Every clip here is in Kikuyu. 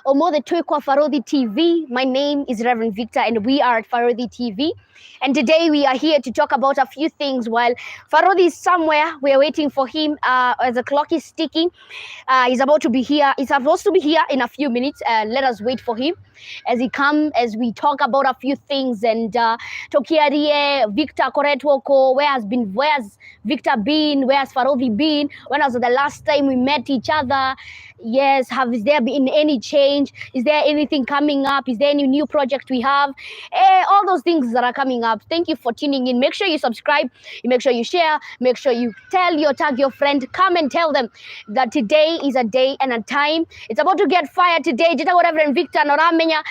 Ũmũthĩ twĩ kwa Farodhi TV. My name is Reverend Victor and we are at Farodhi TV. And today we are here to talk about a few things while Farodhi is somewhere. We are waiting for him as the clock is ticking. He's about to be here. He's supposed to be here in a few minutes. Let us wait for him as he come, as we talk about a few things and tukiarie Victor akoretwo kũ, where has Victor been? Where has Farodhi been? When was the last time we met each other? Yes, have is there been any change? Is there anything coming up? Is there any new project we have? All those things that are coming up. Thank you for tuning in. Make sure you subscribe, you make sure you share, make sure you tell your tag your friend, come and tell them that today is a day and a time. It's about to get fire today. Njĩtagwo Reverend Victor Noramenya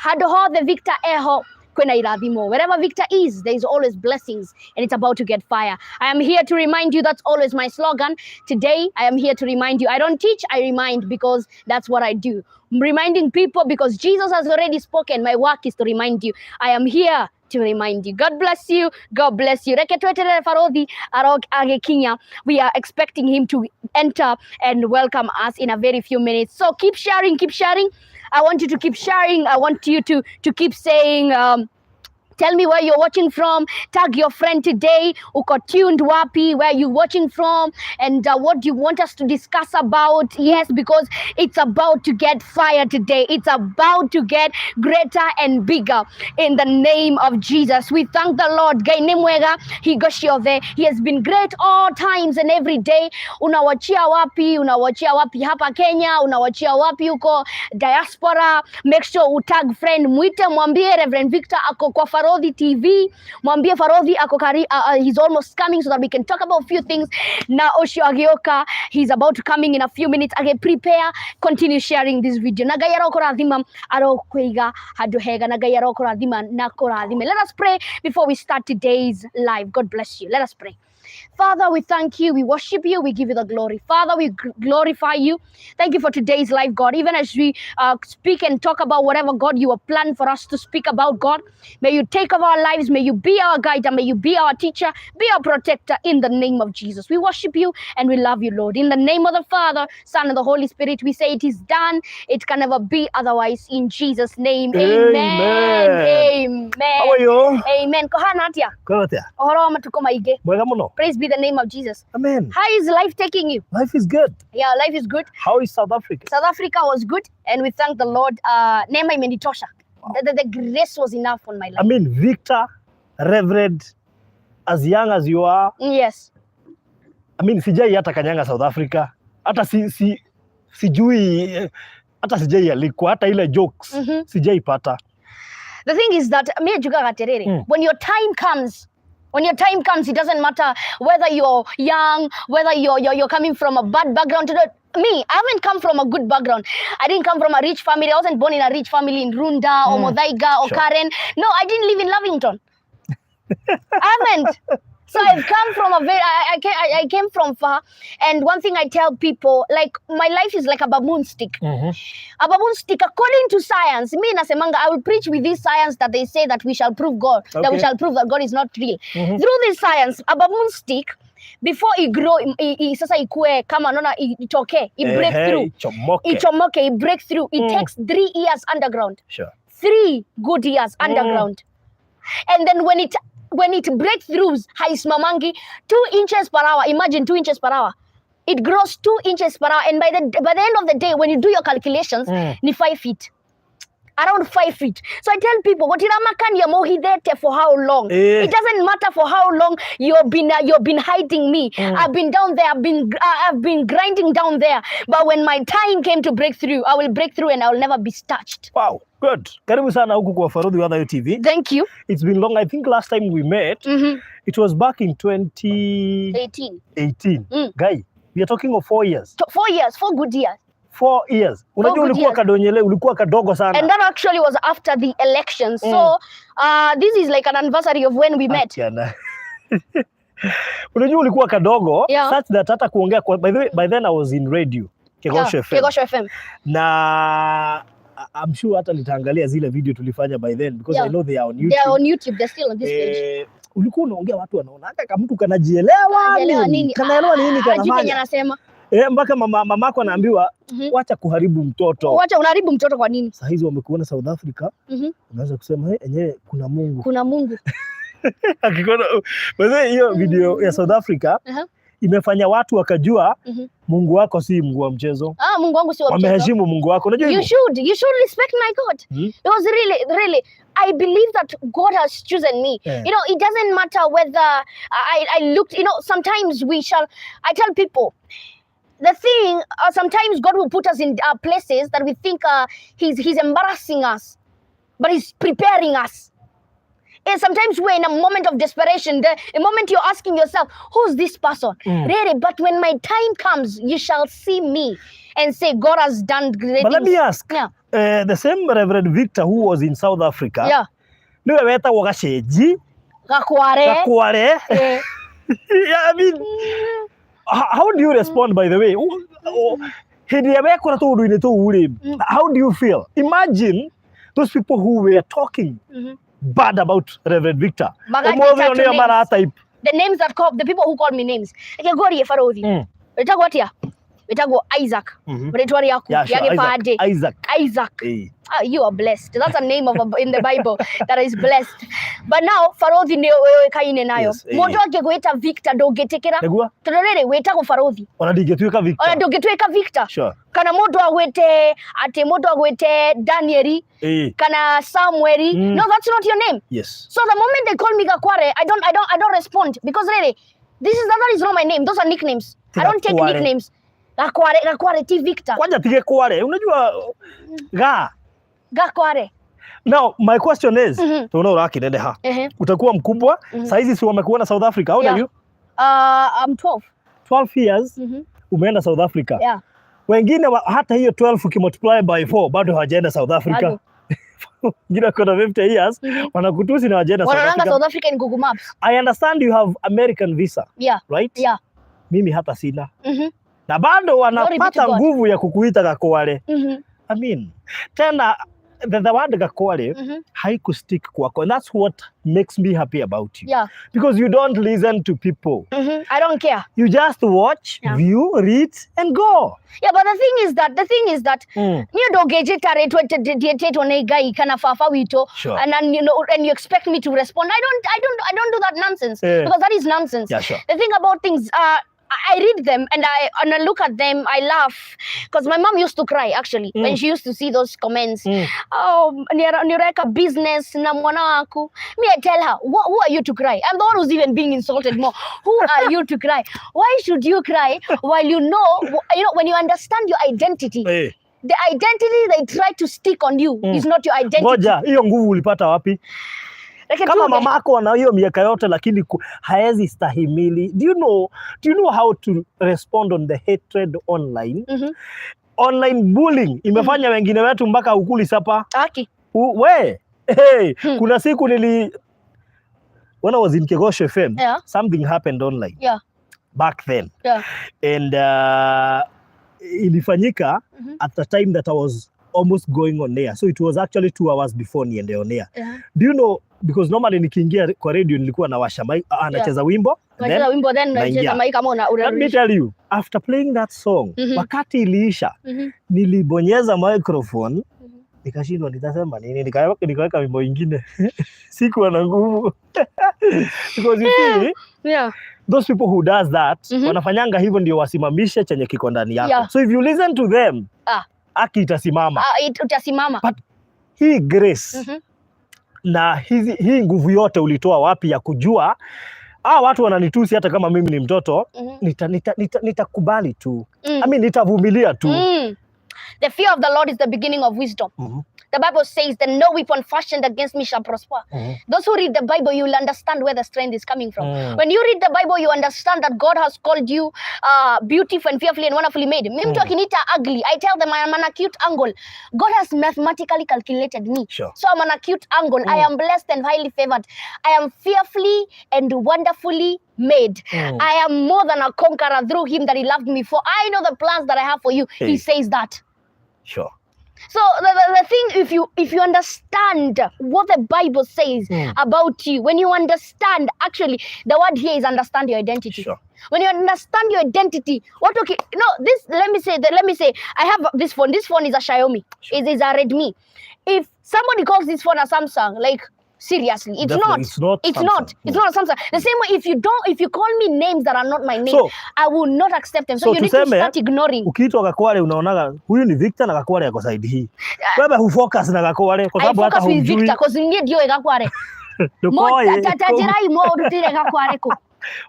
handũ hothe Victor eho kwĩna irathimo. Wherever Victor is, there is always blessings, and it's about to get fire. I am here to remind you, that's always my slogan. Today, I am here to remind you. I don't teach, I remind, because that's what I do. I'm reminding people because Jesus has already spoken. My work is to remind you. I am here to remind you. God bless you. God bless you. Reke tweterere Farodhi agĩkinya. We are expecting him to enter and welcome us in a very few minutes. So keep sharing, keep sharing. I want you to keep sharing. I want you to keep saying, tell me where you're watching from. Tag your friend today. Uko tuned wapi? Where you watching from? And what do you want us to discuss about? Yes, because it's about to get fire today. It's about to get greater and bigger in the name of Jesus. We thank the Lord. Ngai nĩ mwega hingo ciothe. He has been great all times and every day. Unawachia wapi? Unawachia wapi hapa Kenya? Unawachia wapi huko diaspora? Make sure utag friend, mwite, mwambie Reverend Victor ako kwa Farodhi TV, mwambie Farodhi ako kari, he's almost coming so that we can talk about a few things. Na ũcio agĩũka, he's about to coming in a few minutes. Age prepare, continue sharing this video. Na Ngai arokũrathima, arokũiga handũ hega, na Ngai arokũrathima na kũrathime. Let us pray before we start today's live. God bless you. Let us pray. Father, we thank you. We worship you. We give you the glory. Father, we glorify you. Thank you for today's live, God. Even as we speak and talk about whatever, God, you have planned for us to speak about, God, may you take over our lives. May you be our guide and may you be our teacher, be our protector in the name of Jesus. We worship you and we love you, Lord. In the name of the Father, Son, and the Holy Spirit, we say it is done. It can never be otherwise. In Jesus' name, amen. Amen. Amen. How are you? Amen. Kohana atia? Kwĩna atĩa? Ũhoro wa matukũ maingĩ. Mwega mũno. Praise be the name of Jesus. Amen. How is life taking you? Life is good. Yeah, life is good. How is South Africa? South Africa was good, and we thank the Lord. Neema imenitosha. The grace was enough on my life. I mean, Victor, Reverend, as young as you are, Yes. I mean, sijai hata kanyanga South Africa. Hata sijui hata sijai alikwa hata ile jokes sijaipata. The thing is that me njugaga atiriri, when your time comes, when your time comes, it doesn't matter whether you're young, whether you're coming from a bad background. Me, I haven't come from a good background. I didn't come from a rich family. I wasn't born in a rich family in Runda or Muthaiga or Karen. No, I didn't live in Lavington. I haven't. So I've come from a very, I came from far. And one thing I tell people, like, my life is like a baboon stick. A baboon stick, according to science, me nasemanga, I will preach with this science that they say that we shall prove God, that we shall prove that God is not real. Through this science, a baboon stick, before it grow, sasa ikue kama naona itoke, i break through, Ichomoke. Ichomoke, i break through, it takes 3 years underground. 3 good years underground. And then when it breakthroughs, haisimamangi, 2 inches per hour. Imagine 2 inches per hour. It grows 2 inches per hour, and by the end of the day, when you do your calculations, ni 5 feet. Around 5 feet. So I tell people, "Gotiramakania mohithete for how long?" It doesn't matter for how long you've been hiding me. I've been down there. I've been grinding down there. But when my time came to break through, I will break through and I will never be touched. Wow, good. Karibu sana huku kwa Farodhi wa Thayo TV. Thank you. It's been long. I think last time we met, it was back in 2018. 18. Guy, we are talking of 4 years. 4 years, 4 good years. 4 years. Unajua Good ulikuwa years. Kadonyele, ulikuwa kadogo sana. And that actually was after the election. So this is like an anniversary of when we met. Akiana. Unajua ulikuwa kadogo such that hata kuongea kwa, by the way, by then I was in radio Kegosho FM. Kegosho FM. Na I'm sure hata nitaangalia zile video tulifanya by then because I know they are on YouTube. They are on YouTube. They're still on this page. Eh, ulikuwa unaongea watu wanaona haka kama mtu kanajielewa Kanaelewa nini, nini? Kanaelewa nini Ah, hajui kenye kanafanya. anasema. Eh, mpaka mamako anaambiwa wacha kuharibu mtoto. Wacha unaharibu mtoto kwa nini? Saa hizi wamekuona South Africa, unaweza kusema, "Hey, enyewe kuna Mungu." Kuna Mungu. Akikuona wewe, hiyo video ya South Africa imefanya watu wakajua Mungu wako si Mungu wa mchezo. Ah, Mungu wangu si wa mchezo. Wameheshimu Mungu wako. Unajua You hivyo? should respect my God. Because really, really, I believe that God has chosen me. It doesn't matter whether I looked, sometimes we shall, I tell people, the thing, sometimes God will put us in places that we think he's embarrassing us, but he's preparing us. And sometimes we're in a moment of desperation. The moment you're asking yourself, who's this person? Really, but when my time comes, you shall see me and say, God has done great But let things. me ask, the same Reverend Victor who was in South Africa, niwe wetagwo Gacenji, Gakware. Gakware. Yeah, I mean, how do you respond, by the way? Hĩndĩ ĩrĩa wekora tũũndũ-inĩ tũu rĩ, how do you feel? Imagine those people who were talking bad about Reverend Victor. Magagĩta Ũmũthĩ ũyũ to nĩo names. maratype. The names that call, the people who call me names. Reke ngũrie, Barothi. Wĩtagwo atĩa? Wĩtagwo Isaac. Rĩtwa rĩaku Yeah, sure. rĩa gĩbandĩ. Isaac. Isaac. Isaac. Ah, you are blessed. That's a name of a, in the Bible that is blessed. But now Barothi nĩ ũĩkaine nayo. Yes, eh. Mũndũ angĩgwĩta Victor ndũngĩtĩkĩra. Nĩguo? Tondũ rĩrĩ wĩtagwo Barothi. Ona ndingĩtuĩka Victor. Ona ndũngĩtuĩka Victor. Kana mũndũ agwĩte atĩ mũndũ agwĩte Danieli kana Samueli. No, that's not your name. So the moment they call me Gakware, I don't respond because really, this is that is not my name. Those are nicknames. I don't take Gakware. nicknames. Gakware, Gakware ti Victor. Kwanja tige kware. Unajua ga. Gakware. Now my question is, tunaona ũrakĩneneha. Utakuwa mkubwa. Saa hizi si wamekuona South Africa. How old are you? I'm 12. 12 years umeenda South Africa. Wengine hata hiyo 12 ukimultiply by 4 bado hawajaenda South Africa. Bado. Wengine wako na 50 years wanakutusi na hawajaenda South Wanaonanga Africa. South Africa in Google Maps. I understand you have American visa, Yeah. right? Yeah. Mimi hata sina. Na bado Glory be to wanapata God. nguvu ya kukuita Gakware. I mean, tena the word Gakware haikustick kwako, and that's what makes me happy about you. Because you don't listen to people. I don't care. You just watch, view, read and go. Yeah, but the thing is that niĩ ndũngĩnjĩta rĩtwa ndiĩtĩtwo nĩ Ngai kana baba witũ and then, and you expect me to respond. I don't do that nonsense because that is nonsense. The thing about things, I read them and I look at them, I laugh because my mom used to cry actually when she used to see those comments. Oh, nĩũreka business na mwana waku. Me, I tell her, who are you to cry? I'm the one who's even being insulted more. Who are you to cry? Why should you cry while when you understand your identity? The identity they try to stick on you is not your identity. Ngoja, hiyo nguvu ulipata wapi? Reke Kama tuge. Mamako ana hiyo miaka yote lakini haezi stahimili. Do you know how to respond on the hatred online? Online bullying imefanya wengine wetu mpaka ukuli supper. Aki. We hey, kuna siku nili when I was in Kegosho FM, something happened online back then and ilifanyika at the time that I was almost going on air, so it was actually 2 hours before niende on air. Do you know, because normally nikiingia kwa radio nilikuwa nawasha mic, nacheza wimbo and Unacheza then wimbo then unacheza naingia. mic kama Let me unarudisha. tell you, after playing that song, wakati iliisha, nilibonyeza microphone, nikashindwa nitasema nini, nikaweka wimbo ingine. Sikuwa na nguvu because you see, those people who does that wanafanyanga hivyo ndio wasimamishe chenye kiko ndani yako. So if you listen to them, haki itasimama. Ah, utasimama. But hii grace na hii nguvu yote ulitoa wapi ya kujua watu wananitusi hata kama mimi ni mtoto, nitakubali tu? I mean, nitavumilia tu. The fear of the Lord is the beginning of wisdom. The Bible says that no weapon fashioned against me shall prosper. Those who read the Bible, you will understand where the strength is coming from. When you read the Bible, you understand that God has called you beautiful and fearfully and wonderfully made. Mi mtu akiniita ugly, I tell them I am an acute angle. God has mathematically calculated me. So I'm an acute angle. I am blessed and highly favored. I am fearfully and wonderfully made. I am more than a conqueror through him that he loved me. For I know the plans that I have for you. Hey. He says that. So the thing, if you understand what the Bible says about you, when you understand, actually the word here is understand your identity. When you understand your identity, what, okay, no, this, let me say that, let me say I have this phone. This phone is a Xiaomi. It is a Redmi. If somebody calls this phone a Samsung, like, seriously, it's Definitely, not. it's not It's Samsung. not. It's not a Samsung. The same way, if you don't, if you call me names that are not my name, I will not accept them. So, So you need to tuseme, start ignoring. Ukiitwa Gakware unaonaga huyu ni Victor na Gakware ako side hii. Wewe hufocus na Gakware kwa I sababu hata focus with humjui. Victor because niĩ ndiũĩ Gakware. Ndũkoĩ. Tatanjirai mo ndutire Gakware kũ.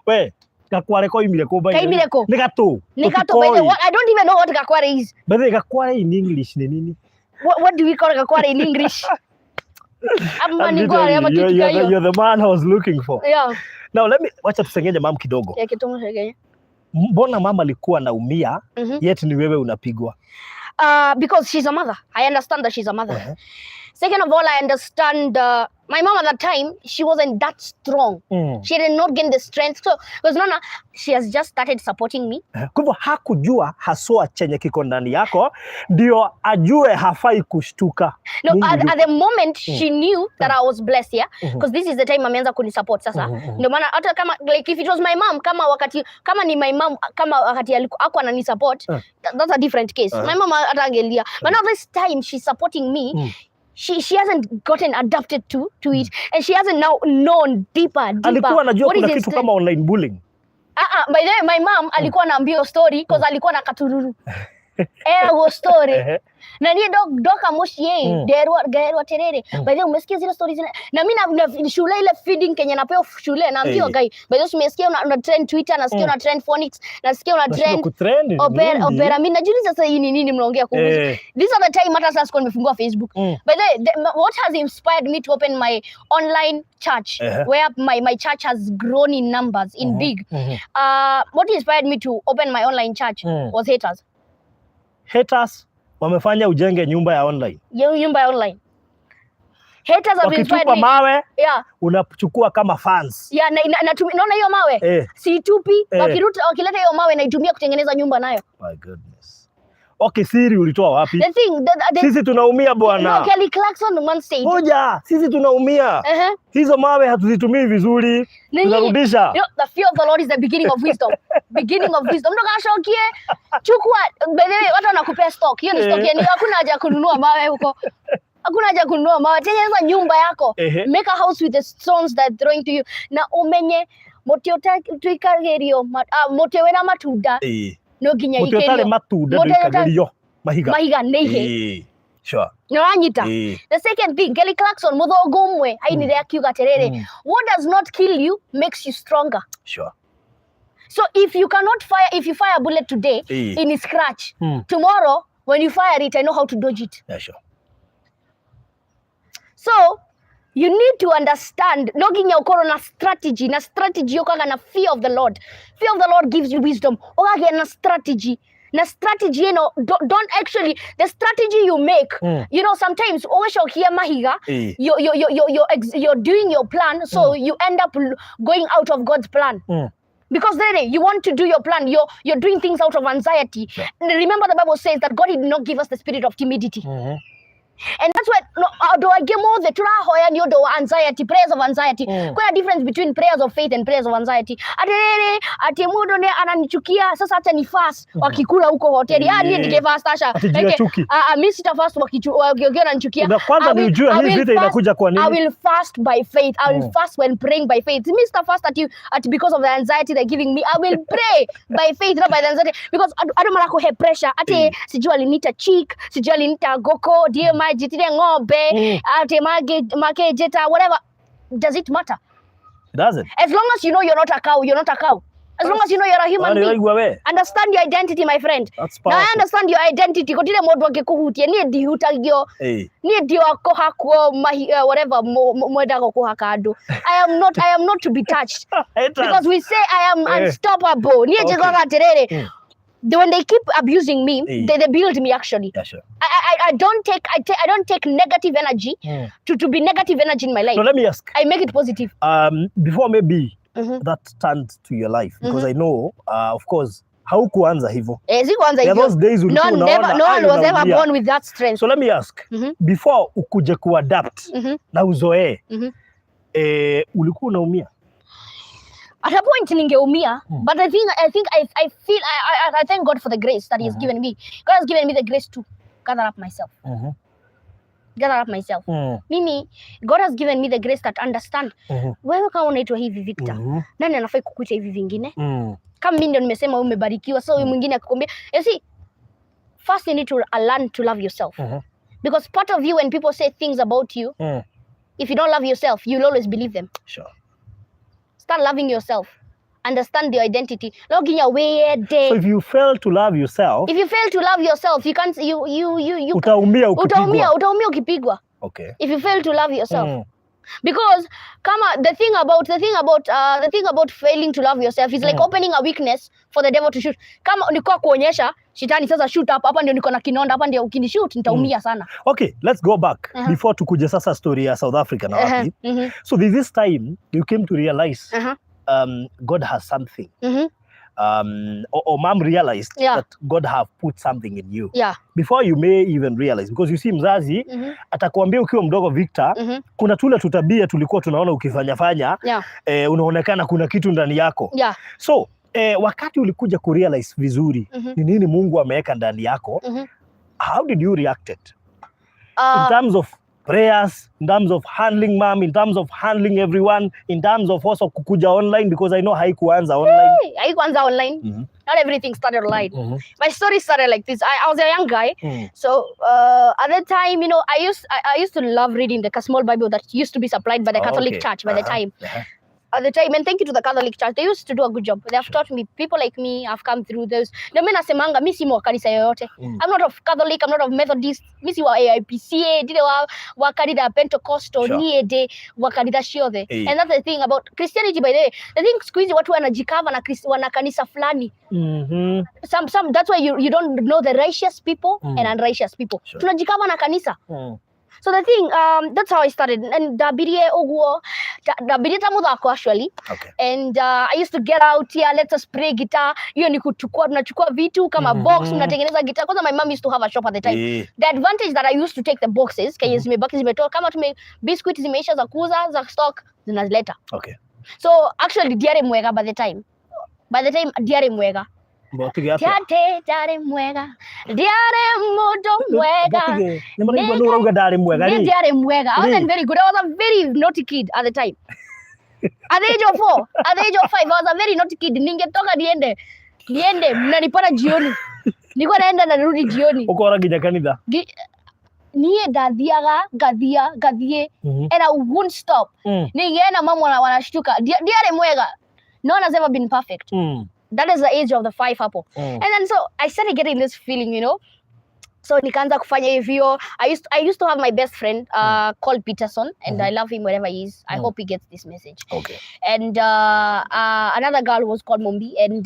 We, Gakware koimire kũ by the way? Kaimire kũ? Nĩ gatũ. Nĩ gatũ, by the way, I don't even know what Gakware is. By the way, Gakware in English ni nini? What do we call Gakware in English? Ama ni Gware ama kitu You're, hiyo. You're the man I was looking for. Yeah. Now let me, wacha tusengenye mam kidogo. Ya kitu mshengenye. Mbona mama alikuwa anaumia yet ni wewe unapigwa? Because she's a mother. I understand that she's a mother. Second of all, I understand my mom at that time, she wasn't that strong. She did not gain the strength. So, because Nona, she has just started supporting me. Kwa hivyo hakujua haswa chenye kiko ndani yako, ndio ajue hafai kushtuka. No, Mungu yuko. at the moment she knew that I was blessed, yeah? Because this is the time ameanza kunisupport sasa. Ndio maana hata kama, like, if it was my mom, kama wakati kama ni my mom, kama wakati alikuwa hakuwa ananisupport, that's a different case. My mom hata angelia. But now this time she's supporting me. She hasn't gotten adapted to it and she hasn't now known deeper deeper Alikuwa anajua what is kuna kitu instead- kama online bullying? Ah, ah, by the way, my mom alikuwa anaambia story 'cause alikuwa na katururu ego story na niĩ ndoka mũciĩ nderwo ngerwo atĩrĩrĩ, by the way, umesikia zile stories na mi na shule ile feeding kenye napewa shule naambiwa, "Guy, by the way, umesikia una trend Twitter, nasikia una trend Phoenix, nasikia una Unashindwa trend kutrend ni Opera." nini? Opera mi najiuliza sasa hii ni nini mnaongea kuhusu? These are the time hata sasa sikuwa nimefungua Facebook. By the way, what has inspired me to open my online church, where my church has grown in numbers, in big, what inspired me to open my online church was haters. Haters wamefanya ujenge nyumba ya online. Nyumba ya online. Haters have inspired Wakitupa me. Mawe unachukua kama fans. Yeah, naona hiyo mawe siitupi. Wakiruta, wakileta hiyo mawe naitumia kutengeneza nyumba nayo. My goodness. Okay, siri ulitoa wapi? The thing, Sisi tunaumia bwana. No, Kelly Clarkson once said, Ngoja, sisi tunaumia. Hizo mawe hatuzitumii vizuri. Nini? Tunarudisha. The fear of the Lord is the beginning of wisdom. Beginning of wisdom. Ndũgacokie. Chukua, by the way, watu wanakupea stock. Hiyo ni stock yani hakuna haja ya kununua mawe huko. Hakuna haja ya kununua mawe. Tengeneza nyumba yako. Make a house with the stones that throwing to you. Na umenye mũtĩ ũtuikagĩrio mũtĩ wĩna matunda no nginya Mũtĩ ũtarĩ ikĩrio matunda Mũtĩ ũtarĩ- ndũikagĩrio mahiga. Mahiga nĩ ihĩ. Sure. Nĩ ũranyita? The second thing, Kelly Clarkson, mũthũngũ ũmwe ainire akiuga atĩrĩrĩ, "What does not kill you makes you stronger." So if you cannot fire, if you fire a bullet today in scratch, tomorrow when you fire it, I know how to dodge it. So you need to understand no nginya ukorwo na strategy, na strategy yukaga na fear of the Lord. Fear of the Lord gives you wisdom. Ũkagĩa na strategy, na strategy ĩno, don't actually, the strategy you make, sometimes ũgĩcokia mahiga, you're doing your plan, so you end up going out of God's plan because then you want to do your plan, you're doing things out of anxiety. And remember, the Bible says that God did not give us the spirit of timidity. And that's why no, andũ aingĩ mothe tũrahoya nĩ ũndũ wa anxiety, prayers of anxiety. Kwĩna difference between prayers of faith and prayers of anxiety. Atĩrĩrĩ, atĩ mũndũ nĩ ananichukia, sasa acha ni fast wakikula huko hoteli. Ah, niĩ ndingĩfast aca. Ati juu ya chuki. Ah, ah, mi sita fast wakiongea wananichukia. Na kwanza ni ujue I hii will vita inakuja kwa nini. I will fast by faith. I will fast when praying by faith. Mi sita fast at because of the anxiety they're giving me. I will pray by faith, not by the anxiety, because andũ marakũhe pressure ati sijui aliniita chick, sijui aliniita goko, ndiye majitire ng'ombe, ati makejeta, whatever. Does it matter? It doesn't. As long as you know you're not a cow, you're not a cow. As long as you know you're a human Wale being. waigua we. Understand your identity, my friend. That's Now I powerful. understand your identity. Gũtirĩ mũndũ angĩkũhutia. Niĩ ndihutagio. Niĩ ndio kũhakwo whatever mwendaga kũhaka andũ. I am not to be touched. Haters. Because we say I am unstoppable. Niĩ njiguaga atĩrĩrĩ, when they keep abusing me, they build me actually. I don't take I don't take negative energy to be negative energy in my life. So let me ask. I make it positive. Before maybe that turned to your life, because I know, of course, Haukuanza hivyo. Eh, sikuanza There are hivyo. those days ulikuwa No, never, unaona no ai, one was ever unaumia. born with that strength. So let me ask, before ukuje kuadapt na uzoee, ulikuwa unaumia? At a point ningeumia, but I think I feel I thank God for the grace that he has given me. God has given me the grace to gather up myself. Gather up myself. Mimi, God has given me the grace that understand. Wewe kama unaitwa hivi Victor, nani anafai kukuita hivi vingine? Kama mimi ndio nimesema wewe umebarikiwa, so huyu mwingine akikwambia, you see, first you need to learn to love yourself. Because part of you, when people say things about you, if you don't love yourself, you'll always believe them. Start loving yourself. Understand your identity. No nginya wiyende. So if you fail to love yourself, If you fail to love yourself, you can't you you you you utaumia ukipigwa. Utaumia ukipigwa. If you fail to love yourself. Because kama the thing about failing to love yourself is like opening a weakness for the devil to shoot. Kama nilikuwa kuonyesha shetani, sasa shoot hapa, hapa ndio niko na kidonda, hapa ndio ukinishoot nitaumia sana. Okay, let's go back before tukuje sasa story ya South Africa na wapi. So this time you came to realize God has something. Or mom realized that God have put something in you. Before you may even realize, because you see mzazi atakuambia ukiwa mdogo, Victor, kuna tule tutabia tulikuwa tunaona ukifanya fanya, unaonekana kuna kitu ndani yako. So wakati ulikuja kurealize vizuri ni nini Mungu ameweka ndani yako, how did you react it? In terms of prayers, in terms of handling mom, in terms of handling everyone, in terms of also kukuja online, because I know haikuanza online. Hey, haikuanza online. Not everything started online. My story started like this. I was a young guy. So at that time, I used to love reading the small Bible that used to be supplied by the Catholic Church by the time. At the time, and thank you to the Catholic Church, they used to do a good job. They have taught me, people like me have come through those. Ndio mimi nasemanga mi si wa kanisa yoyote. I'm not of Catholic, I'm not of Methodist, mi si wa AIPCA, ndire wa kanitha ya Pentecostal, niĩ ndĩ wa kanitha ciothe. And that's the thing about Christianity, by the way. The thing, siku hizi watu wanajikava na wana kanisa fulani. Some that's why you don't know the righteous people and unrighteous people. Tunajikava na kanisa. So the thing, that's how I started. And ndambirie uguo, ndambirie ta muthako actually. And I used to get out here, let us play guitar. Hiyo ni kuchukua, tunachukua vitu kama box, mnatengeneza guitar. Kwanza my mom used to have a shop at the time. The advantage that I used to take the boxes, kenye zimebaki zimetoka, kama tume biscuit zimeisha za kuuza, za stock, zinazileta. So actually ndiarĩ mwega by the time. By the time ndiarĩ mwega. Mbotige atĩa? Ndiarĩ ndiarĩ mwega. Ndiarĩ mũndũ mwega. Mbotige, nĩ maraigua nĩ ũrauga ndarĩ mwega Niĩ rĩ. ndiarĩ mwega. I wasn't Rĩ. very good. I was a very naughty kid at the time. At the age of 4, at the age of 5, I was a very naughty kid. Ningetoka niende. Niende, mnanipata jioni. Nilikuwa naenda na narudi jioni. Ũkora nginya kanitha. Niĩ ndathiaga, ngathia, ngathiĩ and I wouldn't stop. Ningeenda mama wanashtuka. Ndiarĩ mwega. No one has ever been perfect. That is the age of the 5 hapo. And then so I started getting this feeling. So nikaanza kufanya hivyo. I used to have my best friend called Peterson, and I love him wherever he is. I hope he gets this message. And another girl was called Mumbi, and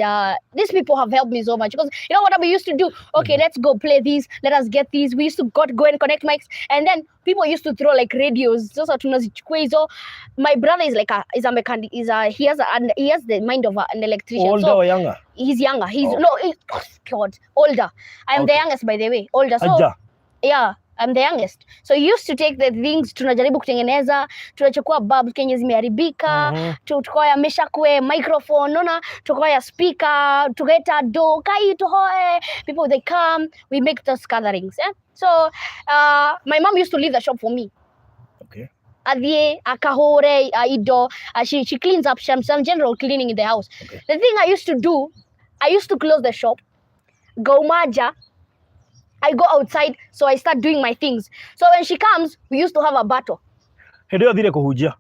these people have helped me so much because you know what we used to do? Okay, let's go play these. Let us get these. We used to go and connect mics, and then people used to throw like radios. Sasa tunazichukua hizo. My brother is like a is a mechanic. Is a he has a, and he has the mind of an electrician. Older So or younger? He's younger. He's Oh. no, he, oh, God, older. I am the youngest, by the way. Older. So Aja. yeah, I'm the youngest. So he used to take the things tunajaribu kutengeneza, tunachukua bulbs kenye zimeharibika, tukoya mishakwe microphone, nona tukoya speaker, tugeta do kai tuhoe. People, they come, we make those gatherings. Eh? So my mom used to leave the shop for me. Athie akahure indo, she cleans up some general cleaning in the house. The thing I used to do, I used to close the shop, go maja, I go outside, so I start doing my things. So when she comes, we used to have a battle. Hĩndĩ ĩyo thire kũhunjia.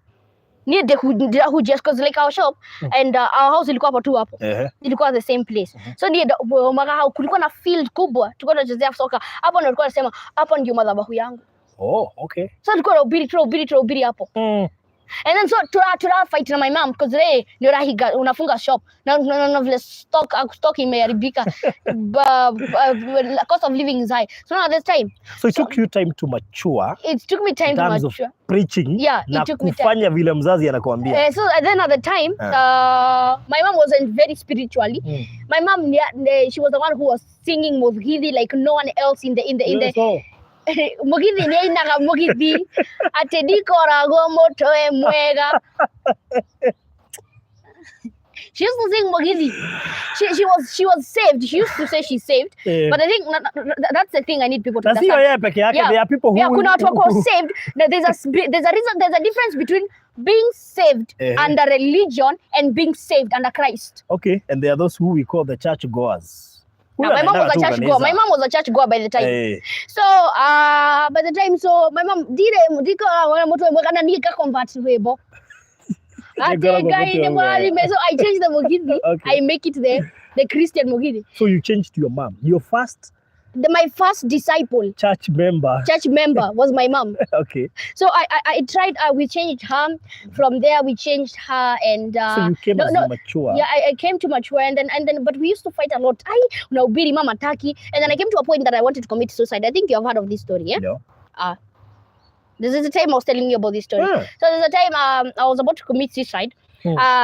Niĩ ndĩrahunjia because like our shop and our house ilikuwa hapo tu hapo. Ilikuwa the same place. So niĩ umaga hau kulikuwa na field kubwa, tulikuwa tunachezea soka. Hapo ndio tulikuwa tunasema hapa ndio madhabahu yangu. Oh, okay. So tulikuwa tunahubiri, tunahubiri, tunahubiri hapo. And then so tura fight na my mom because hey, ndio rahiga unafunga shop na vile stock imeharibika, cost of living is high. So now this time So it took you time to mature it took me time in to terms of mature. Preaching Yeah, it na took me time. Kufanya vile mzazi anakuambia. So and then at the time, my mom wasn't very spiritually. My mom, yeah, she was the one who was singing Mugithi like no one else in the So, Mugithi nĩ ainaga Mugithi atĩ ndikoragwo mũtwe mwega. She used to sing Mugithi. She was saved. She used to say she's saved. But I think that's the thing I need people to Na sio understand. yeye peke yake, there are people who Yeah, kuna watu wako saved. Now, there's a reason, there's a difference between being saved under religion and being saved under Christ. Okay, and there are those who we call the church goers. Now, my mom was a church goer. My mom was a church goer by the time. So by the time, so my mom dire ndiko mutwe mwega na nika convert rwimbo. Ati Nĩngoragwo Ngai mũtwe nĩ mwega. mũrathime. So I changed the Mugithi. I make it the Christian Mugithi. So you changed your mom. Your first My first disciple, church member. Church member was my mom. So I tried. We changed her. From there, we changed her, and So you came no, as no, you mature. Yeah, I came to mature, and then, but we used to fight a lot. I unahubiri, mama hataki, and then I came to a point that I wanted to commit suicide. I think you have heard of this story, yeah? No. This is the time I was telling you about this story. So there's a time I was about to commit suicide.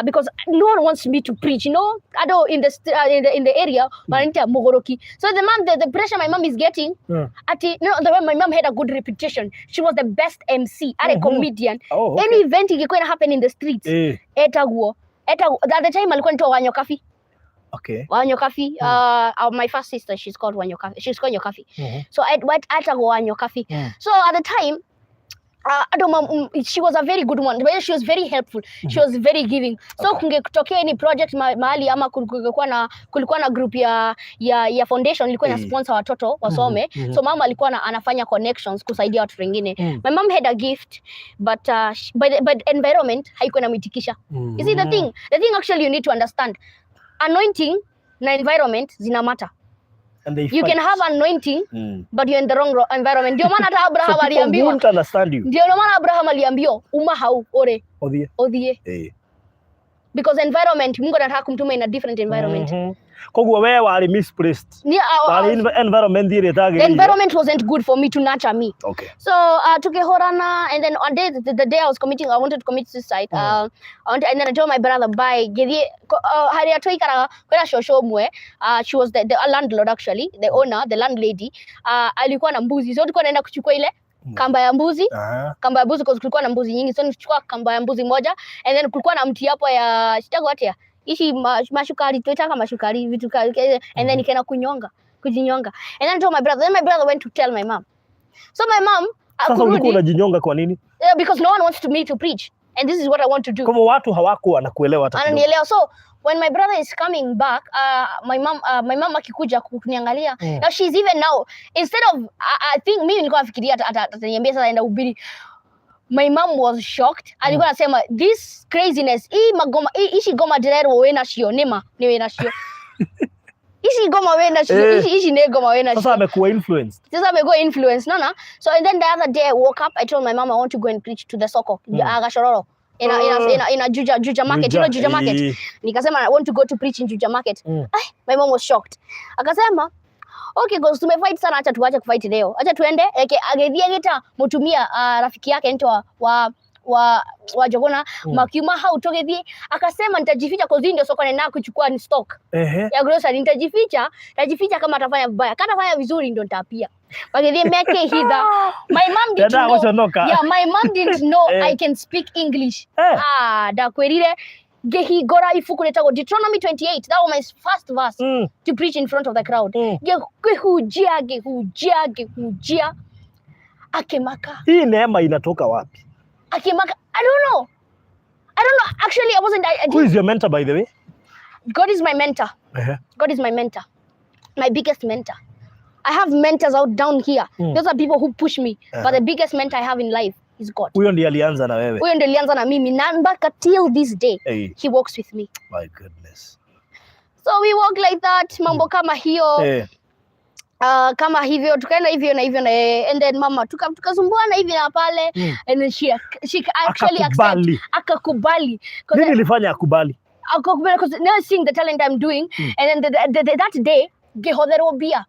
Because no one wants me to preach. I don't in the area, wananiita mugoroki. So the pressure my mom is getting, ati no, the way my mom had a good reputation. She was the best MC, a comedian. Any event ingekuwa ina happen in the streets, etagwo at the time alikuwa anaitwa Wanyo Kafi. Wanyo Kafi. My first sister, she's called Wanyo Kafi. She's called Nyokafi. So I what etagwo Wanyo Kafi. So at the time, I don't know, she was a very good one. But she was very helpful. She was very giving. So kungetokea any project mahali ama kulikuwa na group ya foundation ilikuwa ina sponsor watoto wasome. So mama alikuwa anafanya connections kusaidia watu wengine. My mom had a gift, but by the environment haikuwa inamwitikisha. You see the thing actually you need to understand, anointing na environment zina matter. And they You can fight. Have anointing, but you're in the wrong environment. Ndio maana hata So Abraham people aliambiwa. Won't understand you. Ndio maana Abraham aliambiwa uma hau ore Odhie. Odhie because environment, Mungu anataka kumtuma in a different environment. Koguo we wari misplaced. Ni, Wari environment ĩrĩa the ĩtagĩrĩire. Environment wasn't good for me to nurture me. So tukihorana, and then on day the day I was committing, I wanted to commit suicide. And then I told my brother, bye. Githie haria twaikaraga kwina shosho ũmwe. She was the landlord actually, the owner, the landlady. Alikuwa na mbuzi, so tulikuwa naenda kuchukua ile kamba ya mbuzi, kamba ya mbuzi, because kulikuwa na mbuzi nyingi, so nichukua kamba ya mbuzi moja, and then kulikuwa na mti hapo ya shitago atia ishi mashukari, tuitaka mashukari vitu and then nikaenda kunyonga, kujinyonga, and then I told my brother. Then my brother went to tell my mom. So my mom Sasa ulikuwa akurudi, unajinyonga kwa nini? Yeah, because no one wants to me to preach and this is what I want to do. Kwa hivyo watu hawakuwa wanakuelewa hata kidogo. Ananielewa. So when my brother is coming back, my mom akikuja kuniangalia, now she's even now, instead of I think mimi nilikuwa nafikiria ataniambia sasa enda ubiri. My mom was shocked. Alikuwa anasema, "This craziness, hii magoma hii ici ngoma ndĩrerwo wĩ nacio nĩma nĩ wĩ nacio, ici ngoma wĩ nacio, ici nĩ ngoma wĩ nacio." Sasa amekuwa influenced. Sasa amekuwa influence, naona. So and then the other day I woke up, I told my mom I want to go and preach to the soko, Gachororo, in a Juja market, you know Juja market. Nikasema I want to go to preach in Juja market. Ay, my mom was shocked. Akasema, "Okay, cause tumefight sana, acha tuache kufight leo, acha tuende." Eke agĩthiĩ agĩta mũtumia, rafiki yake nitwa wa Jogona. Makiuma hau tũgĩthiĩ, akasema nitajificha cause hii ndio soko nenda kuchukua ni stock ya grocery. Nitajificha, kama atafanya vibaya, kama atafanya vizuri ndio nitapia. Magĩthiĩ mekĩhitha. My mom didn't Dada know. Gũconoka. Yeah, my mom didn't know I can speak English. Ah, ndakwĩrire ngĩhingũra ibuku rĩtagwo Deuteronomy 28. That was my first verse to preach in front of the crowd. Ngĩhunjia, ngĩhunjia, ngĩhunjia, akĩmaka. Hii neema inatoka wapi? Akĩmaka. I don't know, I don't know actually. I wasn't I Who is your mentor, by the way? God is my mentor. God is my mentor, my biggest mentor. I have mentors out down here. Those are people who push me, but the biggest mentor I have in life is God. Huyo ndiye alianza na wewe. Huyo ndio alianza na mimi na mpaka till this day he walks with me. My goodness. So we walk like that, mambo kama hiyo. Kama hivyo tukaenda hivyo na hivyo na yeye, and then mama tukasumbuana hivi na pale, and then she actually accept. Akakubali. Akakubali. 'Cause Nini ilifanya akubali? Akakubali because now seeing the talent I'm doing, and then that day ngĩhotherwo mbia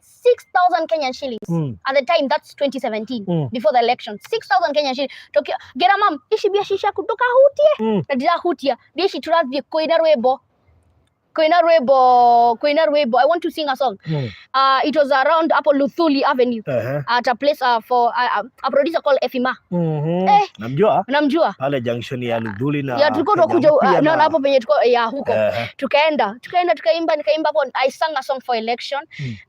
6000 Kenyan shillings. At the time, that's 2017, before the election, 6000 Kenyan shillings. Ngĩra mam, ici mbia ci ciaku, ndũkahutie. Na ndirahutia mbia ici, tũrathiĩ kũina rwĩmbo, kũina rwĩmbo, kũina rwĩmbo. I want to sing a song. It was around hapo Luthuli Avenue, at a place for a producer called Efima. Eh. Namjua. Unamjua? Pale junction ya Luthuli na Ya, tulikuwa Kenya tunakuja Mpya. No, hapo penye tulikuwa ya huko. Tukaenda tukaimba, nikaimba hapo. I sang a song for election.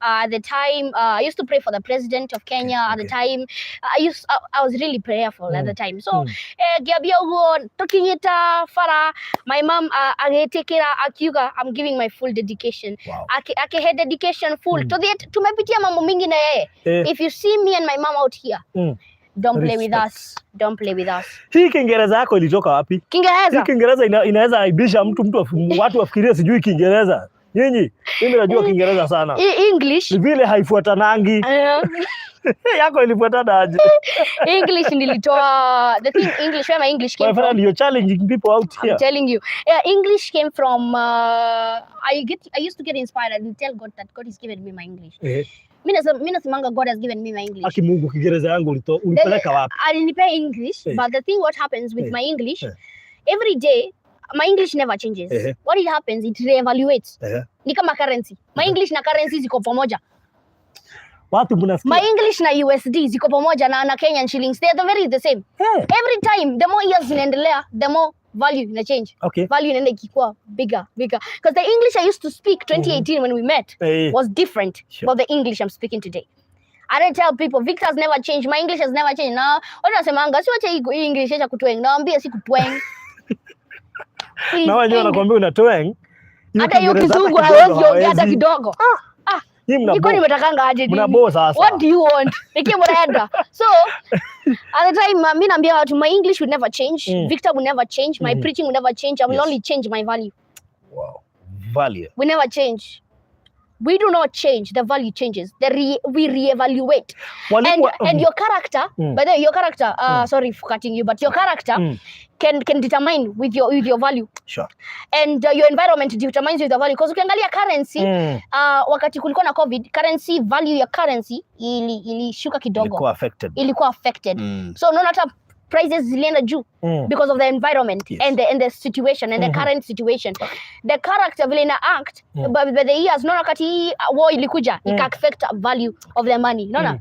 At the time, I used to pray for the president of Kenya. At the time, I was really prayerful at the time, so ngĩambia ũguo, tũkinyĩta bara, my mom agĩtĩkĩra, akiuga I'm giving my full dedication. Akihe dedication full. Tuthiĩ, tumepitia mambo mingi na yeye. If you see me and my mom out here, don't play with Respect. us, don't play with us. Hii Kiingereza yako ilitoka wapi? Hii Kiingereza? Kiingereza inaweza aibisha mtu, watu wafikirie sijui Kiingereza. Nyinyi, mimi najua Kiingereza sana. English. Ni vile haifuatanangi. Yako ilifuatana aje? English nilitoa, the thing, English, where my English came My friend, from. You're challenging people out I'm here. telling you. Yeah, English came from I used to get inspired and tell God that God has given me my English. Mi nasemanga God has given me my English. Aki Mungu, Kiingereza yangu ulipeleka wapi? Alinipea English, but the thing, what happens with my English, every day my English never changes. What it happens, it reevaluates. Ni kama currency. My English na currency ziko pamoja. Watu mnasikia? My English na USD ziko pamoja na Kenyan shillings. They are the very the same. Every time, the more years zinaendelea, the more value ina change. Value inaenda ikikuwa bigger, bigger. Because the English I used to speak 2018 when we met was different but the English I'm speaking today. I don't tell people Victor has never changed. My English has never changed. Na watu wanasemanga si wache hii English, acha kutweng. Nawaambia si kutweng. Na wenyewe wanakuambia una tweng. Hiyo Hata hiyo Kiingereza Kizungu hata kidogo hawezi ongea hata hawezi. kidogo. Ah, Nyinyi niko nimetakanga aje nini? mnabo sasa. What do you want? Nikie mnaenda. So at the time, mi naambia watu my English will never change. Victor will never change. My preaching will never change. I will only change my value. Wow. Value. We never change. We do not change. The value changes. We reevaluate. Mwalimu And your character, by the way, your character, sorry for cutting you, but your character can determine with your value. And your environment determines with the value. Because ukiangalia currency, wakati kulikuwa na COVID, currency value ya currency ilishuka kidogo. Ilikuwa affected. Ilikuwa affected. So unaona hata prices zilienda juu because of the environment and the situation and the current situation. The character vile ina act by the years, unaona wakati hii war ilikuja, ika affect value of the money. Unaona?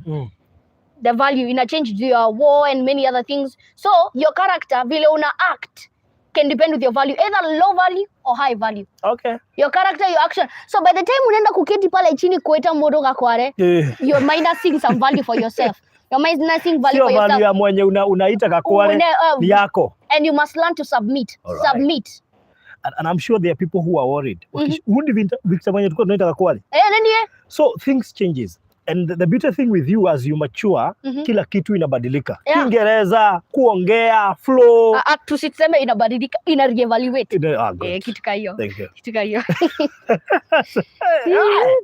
The value ina change due your war and many other things. So your character, vile una act, can depend with your value, either low value or high value. Your character, your action. So by the time unaenda kuketi pale chini kuita mundu gakware, you're minusing some value for yourself. You're minusing value Sio for yourself. value ya mwenye unaita kakware, ni yako. And you must learn to submit. Alright. Submit. And I'm sure there are people who are worried. Huyu Victor mwenye tulikuwa tunaita kakware. Eh, nani eh? So things changes. And the beauty thing with you, as you mature, kila kitu inabadilika. Kiingereza, kuongea, flow. Ah, ah, tusiseme inabadilika, ina reevaluate. Ah, good. Eh, kitu ka hiyo. Thank you. Kitu ka hiyo.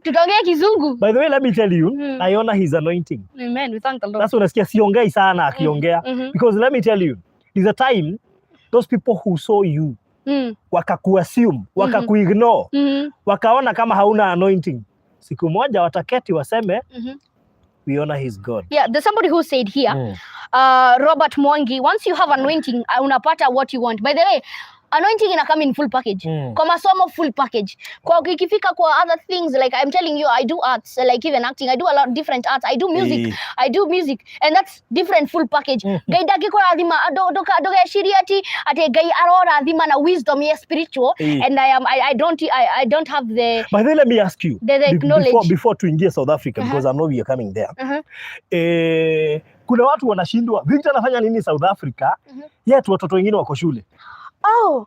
Tutaongea Kizungu. By the way, let me tell you, I honor his anointing. Amen. We thank the Lord. That's unasikia siongei sana akiongea. Because let me tell you, there's a time those people who saw you wakakuassume, wakakuignore, wakaona kama hauna anointing. Siku moja wataketi waseme, "We honor his God." Yeah, there's somebody who said here, Robert Mwangi, once you have anointing, unapata what you want. By the way, anointing ina come in full package. Kwa masomo, full package. Kwa ikifika kwa other things, like I'm telling you, I do arts, like even acting, I do a lot of different arts. I do music. I do music and that's different full package. Ngai ndangĩkũrathima ndũgecirie ati Ngai arorathima na wisdom ya spiritual and I am I don't have the By the way, let me ask you the knowledge. before tuingie South Africa, because I know we are coming there. Eh, kuna watu wanashindwa Victor anafanya nini South Africa, yet watoto wengine wako shule. Oh.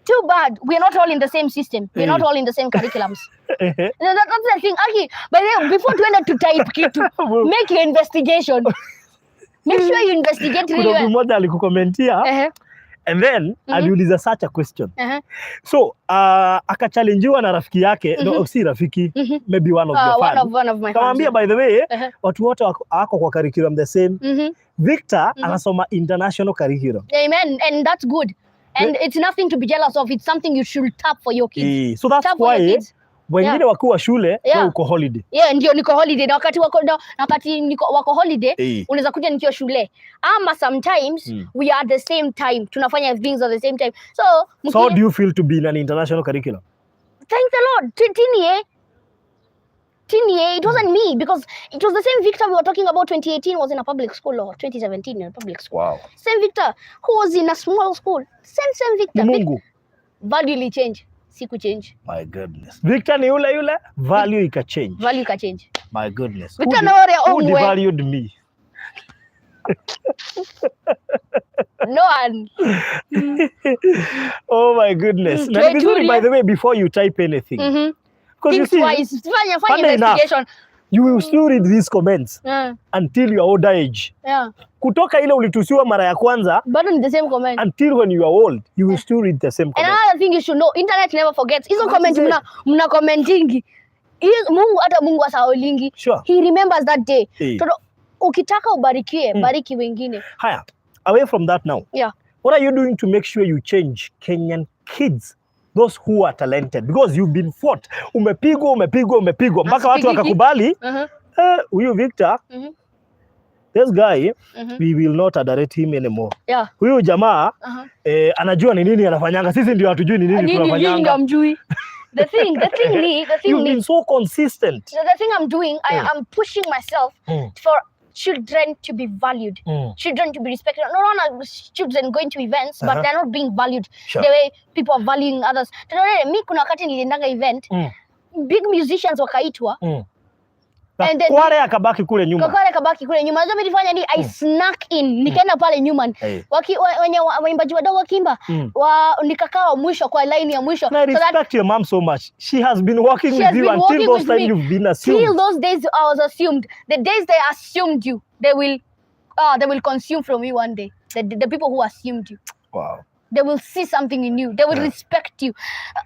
Too bad. We're not all in the same system. We're not all in the same curriculums. No, that's the thing. Aki, by the way, before tuende to type kitu, make your investigation. Make sure you investigate really Kuna mtu well. mmoja alikukomentia, And then aliuliza such a question. So akachallengewa na rafiki yake, no, si rafiki, maybe one of your One fan. of one of my fans. Kamwambia, by the way, watu wote wako kwa curriculum the same. Victor anasoma international curriculum. Amen. And that's good. And it's nothing to be jealous of. It's something you should tap for your kids. Eh, so that's Tap for your why kids. Wengine wakiwa shule, wewe uko holiday. Yeah, ndio niko holiday na wakati wako na wakati niko wako holiday, unaweza kuja nikiwa shule ama sometimes we are at the same time, tunafanya things at the same time, so So how do you feel to be in an international curriculum? Thank the Lord. Tinie Tinie, it wasn't me, because it was the same Victor we were talking about 2018 was in a public school, or 2017 in a public school. Same Victor who was in a small school. Same Victor. Ni Mungu. Value ili change, siku change. My goodness. Victor ni yule yule, value ikachange. Value ka change. My goodness. Victor Who, na wale who ongwe. Devalued me? No one. Oh my goodness. Na ni vizuri, by the way, before you type anything. Because you Think see, twice. Fanya funny enough, investigation. You will still read these comments until your older age. Kutoka ile ulitusiwa mara ya kwanza Bado ni the same comment. Until when you are old, you will still read the same And comment. another thing you should know, internet never forgets. Hizo That comment is it. mna commentingi. Mungu, hata Mungu asahaulingi. He remembers that day. Toto, ukitaka ubarikiwe, bariki wengine. Haya, away from that now. What are you doing to make sure you change Kenyan kids? Those who are talented, because you've been fought. Umepigwa, umepigwa, umepigwa mpaka watu Asipigiki. Wakakubali, eh, huyu Victor, this guy, we will not tolerate him anymore. Huyu jamaa eh, anajua ni nini anafanyanga, sisi ndio hatujui ni nini Nini nyinyi ndio tunafanyanga. hamjui. The thing You've ni been so consistent. The thing I'm doing, I am pushing myself for children to be valued, children to be respected. Not only children going to events, but they're not being valued the way people are valuing others. Tunaona mi kuna wakati niliendanga event, big musicians wakaitwa. And then- Kware akabaki kule nyuma. Kakare kabaki kule nyuma. Unajua mimi nilifanya nini? I snuck in. Nikaenda pale nyuma. Wenye waimbaji wadogo wakiimba, nikakaa wa mwisho kwa line ya mwisho. And I So that respect your mom so much. She has been working She with has you been until working those with time me. You've been Till assumed. Those days I was assumed. The days they assumed you, they will consume from you one day. The people who assumed you. They will see something in you. They will respect you.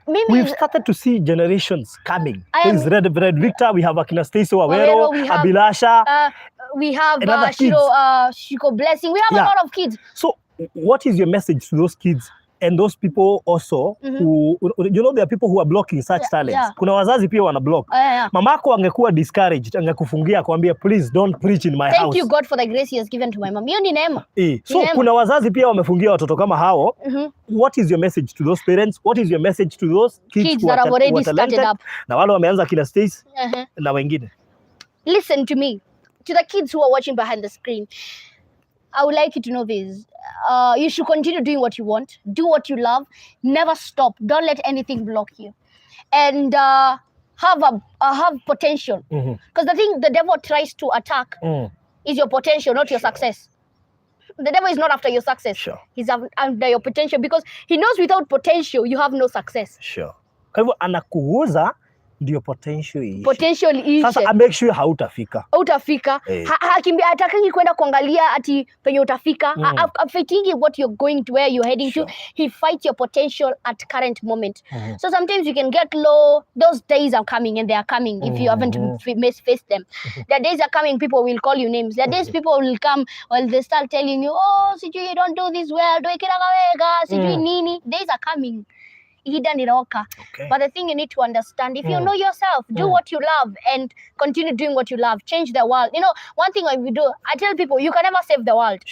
Mimi We've started to see generations coming. I am- There's Red Victor, we have akina Stacey Wawero, Wawero, we have- Abilasha. We have And other Shiro, kids. Shiko Blessing. We have a lot of kids. So what is your message to those kids and those people also who, you know, there are people who are blocking such talents. Kuna wazazi pia wana block. Mamako angekuwa discouraged, angekufungia akwambia, "Please don't preach in my Thank house." you God for the grace he has given to my mom. Hiyo ni neema. Eh, so Neema. kuna wazazi pia wamefungia watoto kama hao. What is your message to those parents? What is your message to those kids, Kids who that are, have already who are started talented up. Na wale wameanza kina Stacy na wengine? Listen to me. To the kids who are watching behind the screen, I would like you to know this. You should continue doing what you want, do what you love, never stop. Don't let anything block you. And have potential. Because the thing the devil tries to attack is your potential, not your success. The devil is not after your success. He's after your potential, because he knows without potential you have no success. Sure. Kwa hivyo anakuuza ndio potential iishe. Potential iishe. Sasa a make sure hautafika. Utafika. Eh. Hatakangi kwenda kuangalia ati penye utafika. Hafightingi what you're going to, where you're heading to. He fights your potential at current moment. So sometimes you can get low. Those days are coming, and they are coming if you haven't faced them. The days are coming, people will call you names. The days people will come, well, they start telling you, "Oh, sijui you don't do this well, ndwikiraga wega," sijui nini. Days are coming. Ihinda nĩrĩroka. But the thing you need to understand, if you know yourself, do what you love and continue doing what you love. Change the world. One thing I will do, I tell people, you can never save the world.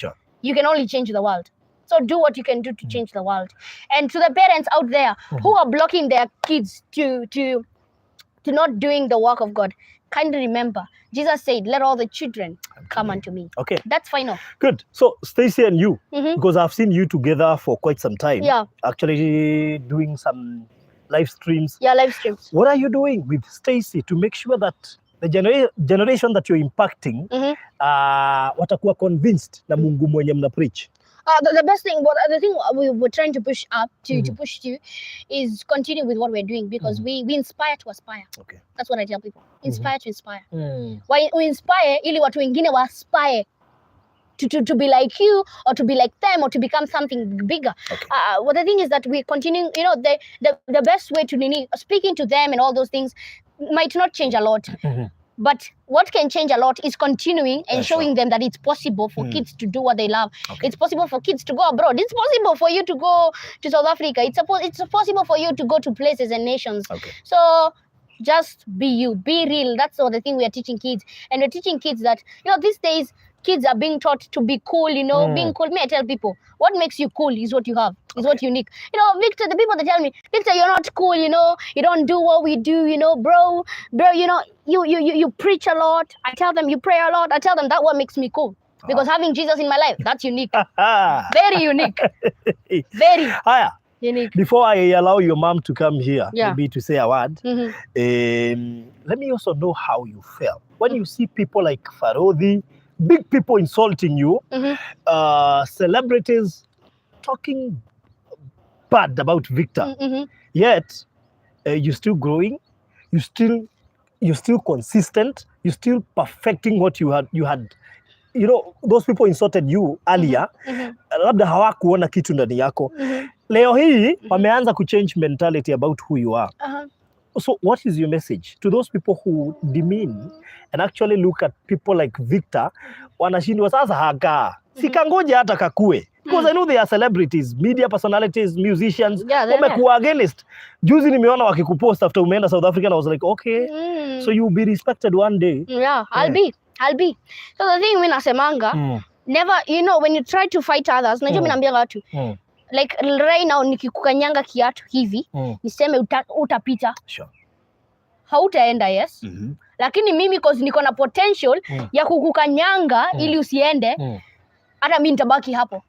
You can only change the world. So do what you can do to change the world. And to the parents out there who are blocking their kids to not doing the work of God, kindly remember, Jesus said, "Let all the children come unto me." That's final. Good. So Stacy and you, because I've seen you together for quite some time. Actually doing some live streams. Yeah, live streams. What are you doing with Stacy to make sure that the generation that you're impacting watakuwa convinced na Mungu mwenye mna preach? The best thing, what the thing we're trying to push up to push to, is continue with what we're doing, because we inspire to aspire. That's what I tell people. Inspire to inspire. We inspire ili watu wengine wa aspire to to be like you or to be like them or to become something bigger. Well, the thing is that we're continuing, the best way to nini, speaking to them and all those things might not change a lot. But what can change a lot is continuing and showing them that it's possible for kids to do what they love. It's possible for kids to go abroad. It's possible for you to go to South Africa. It's possible for you to go to places and nations. So just be you, be real. That's all the thing we are teaching kids. And we're teaching kids that these days kids are being taught to be cool, being cool. Me, I tell people, what makes you cool is what you have, is what unique. Victor, the people that tell me, "Victor, you're not cool, you don't do what we do, bro, bro, you preach a lot." I tell them, "You pray a lot." I tell them that what makes me cool. Because having Jesus in my life, that's unique. Very unique. Very Haya, unique. Before I allow your mom to come here, maybe to say a word, let me also know how you felt when you see people like Farodhi, big people insulting you, celebrities talking bad about Victor. Yet you're still growing, you're still consistent, you're still perfecting what you had. Those people insulted you earlier, labda hawakuona kitu ndani yako. Leo hii wameanza kuchange mentality about who you are. So what is your message to those people who demean and actually look at people like Victor, wanashindwa sasa haka sikangoja hata kakue, because I know they are celebrities, media personalities, musicians, Yeah, they're wamekuwa against. Juzi nimeona wakikupost after umeenda South Africa and I was like, "Okay, so you'll be respected one day." Yeah, I'll be. I'll be. So the thing mi nasemanga, never, when you try to fight others, unajua mi naambianga watu, like right now nikikukanyanga kiatu hivi, niseme utapita, hautaenda, yes? Lakini mimi, 'cause niko na potential ya kukukanyanga ili usiende, hata mi nitabaki hapo.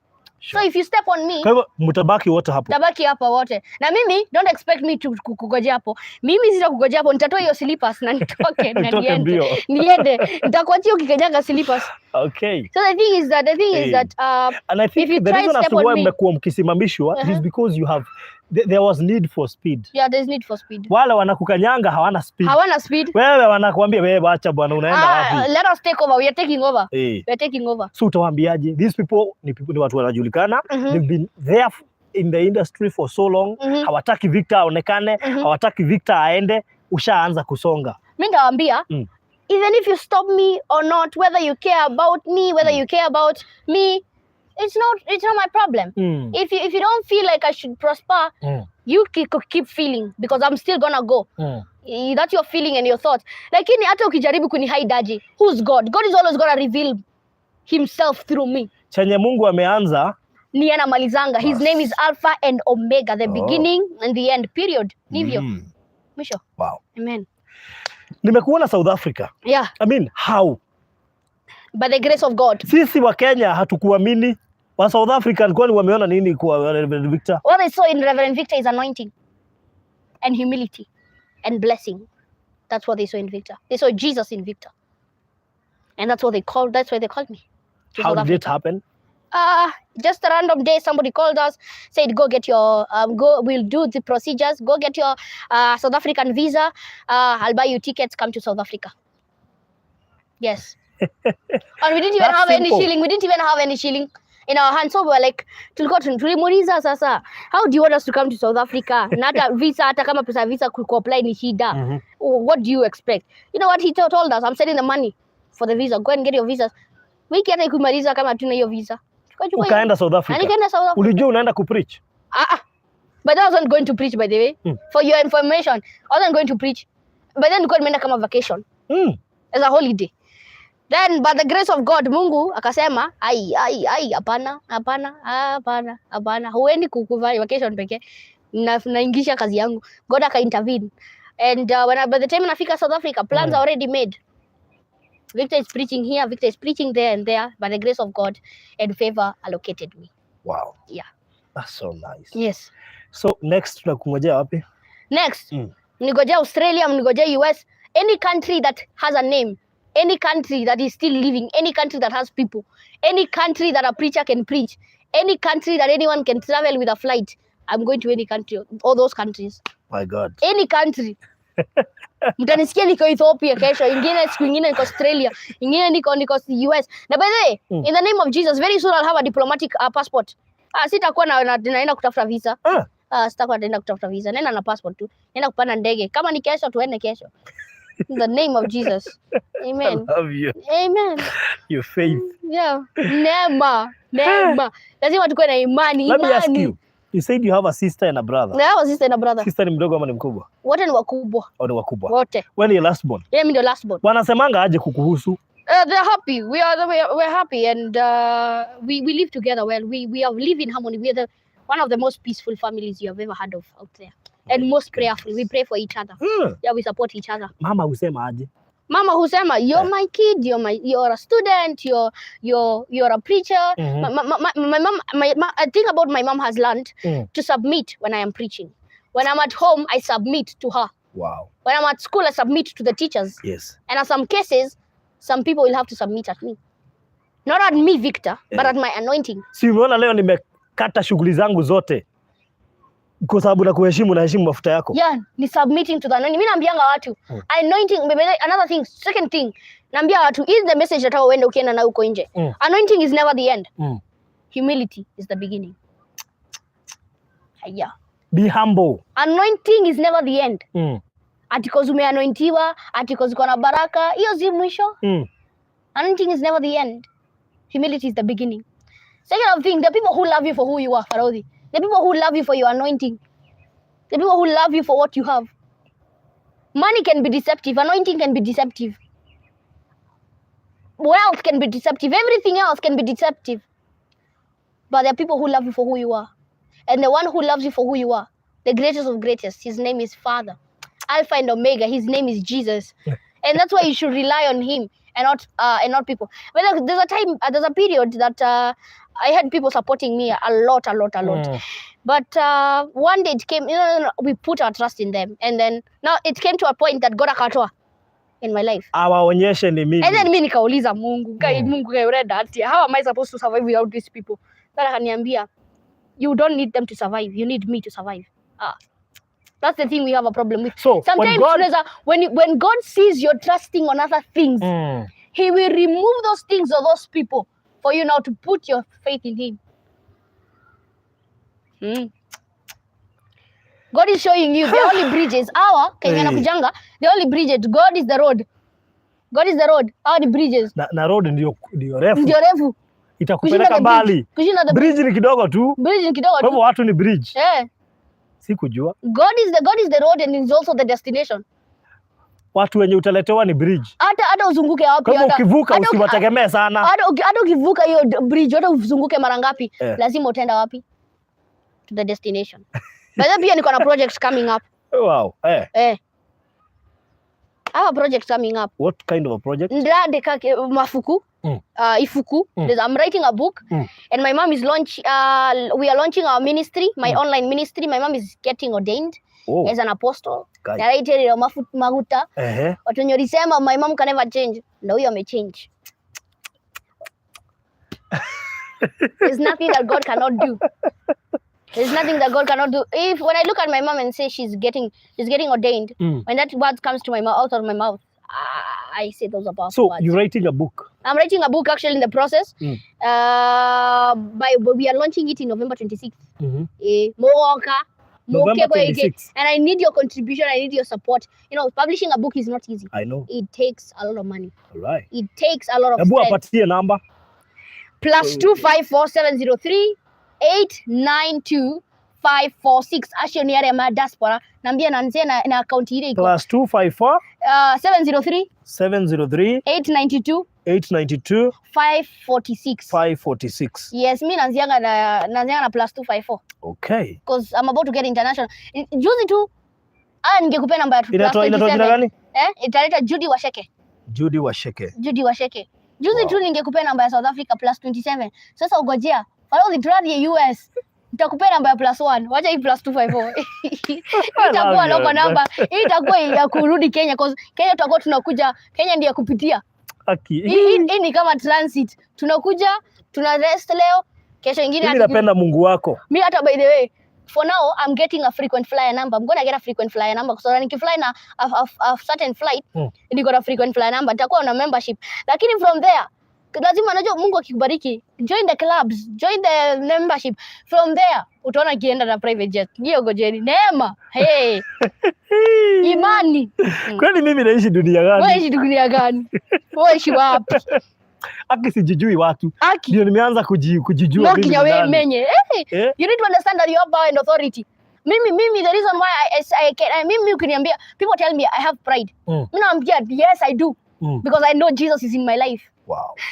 So if you step on me, Kwa hivyo mtabaki wote hapo. Tabaki hapa wote. Na mimi, don't expect me to kukugojea hapo. Mimi sitakugojea hapo, nitatoa hiyo slippers na nitoke na Utoke niende. Mbio. Niende. Nitakuachia ukikanyaga slippers. Okay. So the thing is Hey. that And I think if you the try reason as step to on why me- mmekuwa mkisimamishwa is because you have there was need for speed. Yeah, there's need for speed. Wale wanakukanyanga hawana speed. Hawana speed. Wewe wanakuambia, "Wewe wacha bwana, unaenda Ah, wapi?" let us take over. We are taking over. Eh. We are taking over. So utawaambiaje? These people ni people, ni watu wanajulikana. They've been there in the industry for so long. Hawataki Victor aonekane, hawataki Victor aende, ushaanza kusonga. Mi nitawaambia, even if you stop me or not, whether you care about me, whether you care about me, it's not my problem. If you don't feel like I should prosper, you keep feeling, because I'm still gonna go. That's your feeling and your thought. Lakini hata ukijaribu kunihide aje, who's God? God is always gonna reveal himself through me. Chenye Mungu ameanza Ni anamalizanga. His Bas. Name is Alpha and Omega, the beginning and the end. Period. Nivyo. Mwisho. Wow. Amen. Nimekuona South Africa. Yeah, I mean, how? By the grace of God. Sisi wa Kenya hatukuamini. Wa South African kwani wameona nini kwa Reverend Victor? What I saw in Reverend Victor is anointing and humility and blessing. That's what they saw in Victor. They saw Jesus in Victor. And that's what they called, that's why they called me to How South did it Africa. Happen? Just a random day, somebody called us, said, "Go get your, go, we'll do the procedures, go get your South African visa. I'll buy you tickets, come to South Africa." Yes. And we didn't even That's have any simple. Shilling. We didn't even have any shilling in our hands. So we were like, tulikuwa tulimuuliza sasa, "How do you want us to come to South Africa? Na hata visa, hata kama pesa ya visa ku apply ni shida. What do you expect?" You know what he told us? "I'm sending the money for the visa. Go and get your visas." Wiki hata ikumaliza kama hatuna hiyo visa. Tukachukua hiyo- Ukaenda South Na Africa. nikaenda South Africa. Ulijua unaenda kupreach? Ah, ah. But I wasn't going to preach, by the way. For your information, I wasn't going to preach. But then nilikuwa nimeenda kama vacation, as a holiday. Then by the grace of God, Mungu akasema, "Ai, ai, ai, hapana, hapana, hapana, hapana. Huendi kukuvaa vacation pekee. Na naingisha kazi yangu." God aka intervene. And by the time nafika South Africa, plans are already made. Victor is preaching here, Victor is preaching there and there. By the grace of God and favor allocated me. Wow. Yeah. That's so nice. Yes. So next tunakungojea wapi? Next, mnigojea Australia, mnigojea US, any country that has a name, any country that is still living, any country that has people, any country that a preacher can preach, any country that anyone can travel with a flight. I'm going to any country, all those countries. My God. Any country. Mtanisikia niko Ethiopia kesho, ingine siku ingine niko Australia, ingine niko US. Na by the way, in the name of Jesus, very soon I'll have a diplomatic passport. Ah, sitakuwa naenda kutafuta visa. Ah, sitakuwa naenda kutafuta visa. Nenda na passport tu. Nenda kupanda ndege. Kama ni kesho, tuende kesho. In the name of Jesus. Amen. I love you. Amen. Your faith. Yeah. Neema. Neema. Lazima tukuwe na imani. Let me ask Imani. you. You said you have a sister and a brother. Na have a sister and a brother. Sister ni mdogo ama ni mkubwa? Wote ni wakubwa. Au ni wakubwa? Wote. Wewe ni last born. Yeah, mimi ndio last born. Wanasemanga aje kukuhusu? They're happy. We are happy and we live together well. We are live in harmony. We are the one of the most peaceful families you have ever heard of out there. And most prayerful. We pray for each other. Yeah, we support each other. Mama husema aje? Mama husema, "You're my kid, you're a student, you're a preacher." My mom, I think about my mom has learned to submit when I am preaching. When I'm at home, I submit to her. When I'm at school, I submit to the teachers. And in some cases, some people will have to submit at me. Not at me, Victor, but at my anointing. Si umeona leo nimekata shughuli zangu zote kwa sababu na kuheshimu, naheshimu mafuta yako. Yeah, ni submitting to the anointing. Mimi naambianga watu, anointing, another thing, second thing, naambia watu, is the message nataka uende ukienda na huko nje. Anointing is never the end. Humility is the beginning. Haya. Be humble. Anointing is never the end. Ati 'cause umeanointiwa, ati 'cause uko na baraka, hiyo si mwisho. Anointing is never the end. Humility is the beginning. Second of thing, the people who love you for who you are, Farodhi. The people who love you for your anointing. The people who love you for what you have. Money can be deceptive. Anointing can be deceptive. Wealth can be deceptive. Everything else can be deceptive. But there are people who love you for who you are. And the one who loves you for who you are, the greatest of greatest, his name is Father. Alpha and Omega, his name is Jesus. And that's why you should rely on him and not people. But there's a time, there's a period that I had people supporting me a lot, a lot, a lot. But one day it came, we put our trust in them. And then now it came to a point that God akatoa in my life. Awaonyeshe ni mimi. And then mi nikauliza Mungu, Kai, Mungu kai urenda atia, how am I supposed to survive without these people? Then akaniambia, "You don't need them to survive, you need me to survive." Ah. That's the thing we have a problem with. So, when Sometimes God when God sees you're trusting on other things, he will remove those things or those people for you now to put your faith in him. God is showing you the only bridges. Our Kenya Hey. Nakujanga, the only bridges. God is the road. God is the road. Our the bridges. Na road ndio refu. Ndio refu. Itakupeleka Kushinda the bridge. mbali. Kushinda the bridge. Bridge ni kidogo tu. Bridge ni kidogo Kwa tu. hivyo watu ni bridge. Eh. Sikujua. God is the road and is also the destination. Watu wenye utaletewa ni bridge. Hata uzunguke wapi, Kwa hivyo ukivuka usiwategemee sana. Hata ukivuka hiyo bridge, hata uzunguke mara ngapi, lazima utaenda wapi? To the destination. By the way, pia niko na projects coming up. Wow. Eh. I have a project coming up. What kind of a project? Ndandika mafuku. Ifuku. I'm writing a book and my mom is launch we are launching our ministry, my online ministry. My mom is getting ordained as an apostle. Kai. Naraitĩrĩrio maguta. Watu wenye walisema my mom can never change. Ndio huyo amechange. There's nothing that God cannot do. There's nothing that God cannot do. If when I look at my mom and say she's getting ordained, when that word comes to my mouth, out of my mouth, I say those are powerful So words. You're writing a book. I'm writing a book, actually in the process. By we are launching it in November 26th. Eh, Moka, November Moke kwa ike. 26th. And I need your contribution. I need your support. Publishing a book is not easy. I know. It takes a lot of money. All right. It takes a lot of Hebu strength. apatie namba. +254 703 892 546. Acio ni aria ma diaspora. Nambia nanzie na account ile iko. +254 703 703 892 892 546. 546. Yes, mi naanzianga na +254 because I'm about to get international. Juzi tu aya ningekupea namba ya plus Inatoa jina 27. gani? Eh, italeta Judy Washeke. Judy Washeke. Judy Washeke. Juzi tu ningekupea namba ya South Africa +27. Sasa ugojea. Follow the drive ya US. Nitakupea namba ya +1. Wacha hii +254. Itakuwa Love you. local number. Hii itakuwa ya kurudi Kenya, 'cause Kenya tutakuwa tunakuja, Kenya ndio ya kupitia. Aki. Hii ni kama transit. Tunakuja, tuna rest leo, kesho ingine Mimi napenda Mungu wako. Mi hata, by the way, For now I'm getting a frequent flyer number. I'm gonna get a frequent flyer number so that nikifly na a certain flight, niko na frequent flyer number, nitakuwa na membership. Lakini from there lazima, najua Mungu akikubariki, join the clubs, join the membership. From there utaona kienda na private jet. Hiyo gojeni neema. Hey, imani. Kwani mimi naishi dunia gani? Wewe ishi dunia gani? Wewe ishi wapi? Aki sijijui watu. Aki. Ndio nimeanza kujijua No mimi kinya ni we nani. menye. Hey, Eh? you need to understand that you have power and authority. Mimi the reason why I can, mimi ukiniambia, people tell me I have pride. Mimi naambia, yes, I do, because I know Jesus is in my life.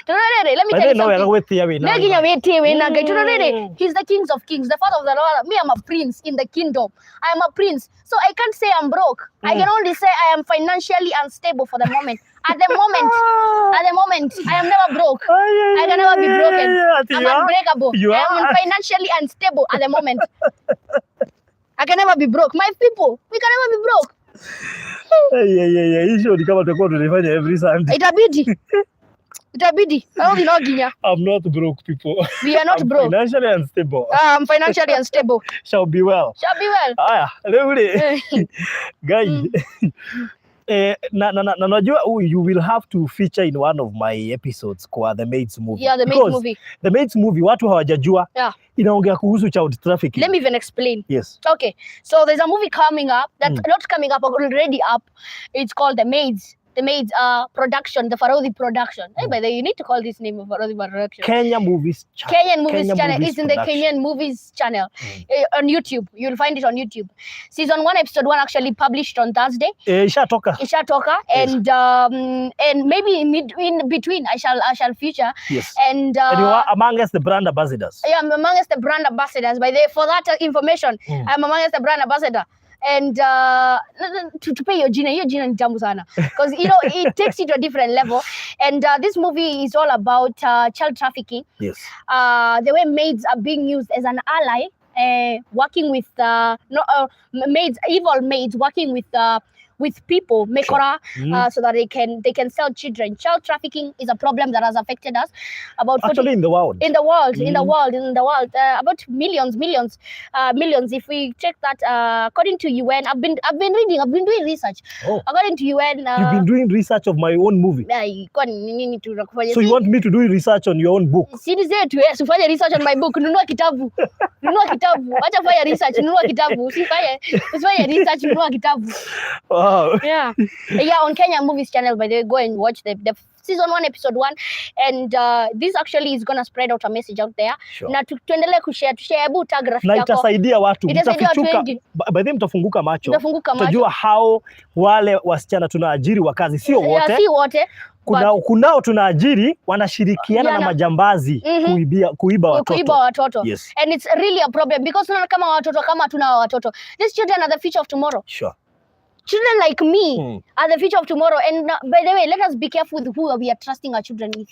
Tunarere, let me By tell the you way, no something. wega gwĩtia wĩna. Neginya wĩtie wĩna Ngai. Tunarere, he's the kings of kings, the father of the Lord. Me, I'm a prince in the kingdom. I am a prince. So I can't say I'm broke. I can only say I am financially unstable for the moment. At the moment, I am never broke. I can never be broken. Ati I'm you are? Unbreakable. You I am are? Financially unstable at the moment. I can never be broke. My people, we can never be broke. Ai, ai, ai, ai, hii show ni kama tutakuwa tunaifanya every Sunday. Itabidi. Itabidi. No nginya. I'm not broke, people. We are not I'm broke. financially unstable. I'm financially unstable. Shall be well. Shall be well. Haya, leo ule guy na najua you will have to feature in one of my episodes kwa The Maids movie. Yeah, The Maids Because movie. The Maids movie watu hawajajua inaongea kuhusu child trafficking. Let me even explain. Yes. Okay, so there's a movie coming up that's not coming up, already up. It's called The Maids. The Maids production, the Farodhi production. Hey, by the way, you need to call this name of Farodhi production. Kenya Movies Channel. Kenyan Movies Kenya Channel. Movies It's in the Production. Kenyan Movies Channel on YouTube. You'll find it on YouTube. Season 1, episode 1 actually published on Thursday. Eh, ishatoka. Ishatoka. And maybe in between I shall feature and And you are amongst the brand ambassadors. Yeah, I'm amongst the brand ambassadors. By the way, for that information, I'm amongst the brand ambassador. And to pay your jina, hiyo jina ni tamu sana because it takes you to a different level. And this movie is all about child trafficking, the way maids are being used as an ally, working with no, maids, evil maids working with people, mekora, so that they can sell children. Child trafficking is a problem that has affected us. About 40, Actually in the world. In the world, in the world, in the world, about millions, millions, millions. If we check that, according to UN, I've been reading, I've been doing research. Oh. According to UN, You've been doing research of my own movie. Ai, kwani ni nini tunakufanya? So you want me to do research on your own book? Siri zetu, yes, ufanye research on my book. Nunua kitabu, nunua kitabu. Acha fanya research, nunua kitabu. Usifanye research, nunua kitabu. Yeah, on Kenya Movies Channel, by the way, go and watch the season 1 episode 1, and this actually is gonna spread out a message out there. Na tuendelee kushare, tushare. Hebu tag rafiki Na yako. Itasaidia watu. Itasaidia watu Mtafichuka. wengi. By the way, mtafunguka macho. Utafunguka macho. Utajua hao wale wasichana tunaajiri wa kazi sio wote. Yeah, si wote. Kunao tunaajiri wanashirikiana na majambazi kuiba watoto. Kuiba watoto. And it's really a problem because unaona kama watoto, kama tuna watoto, these children are the future of tomorrow. Children like me are the future of tomorrow. And by the way, let us be careful with who we are trusting our children with,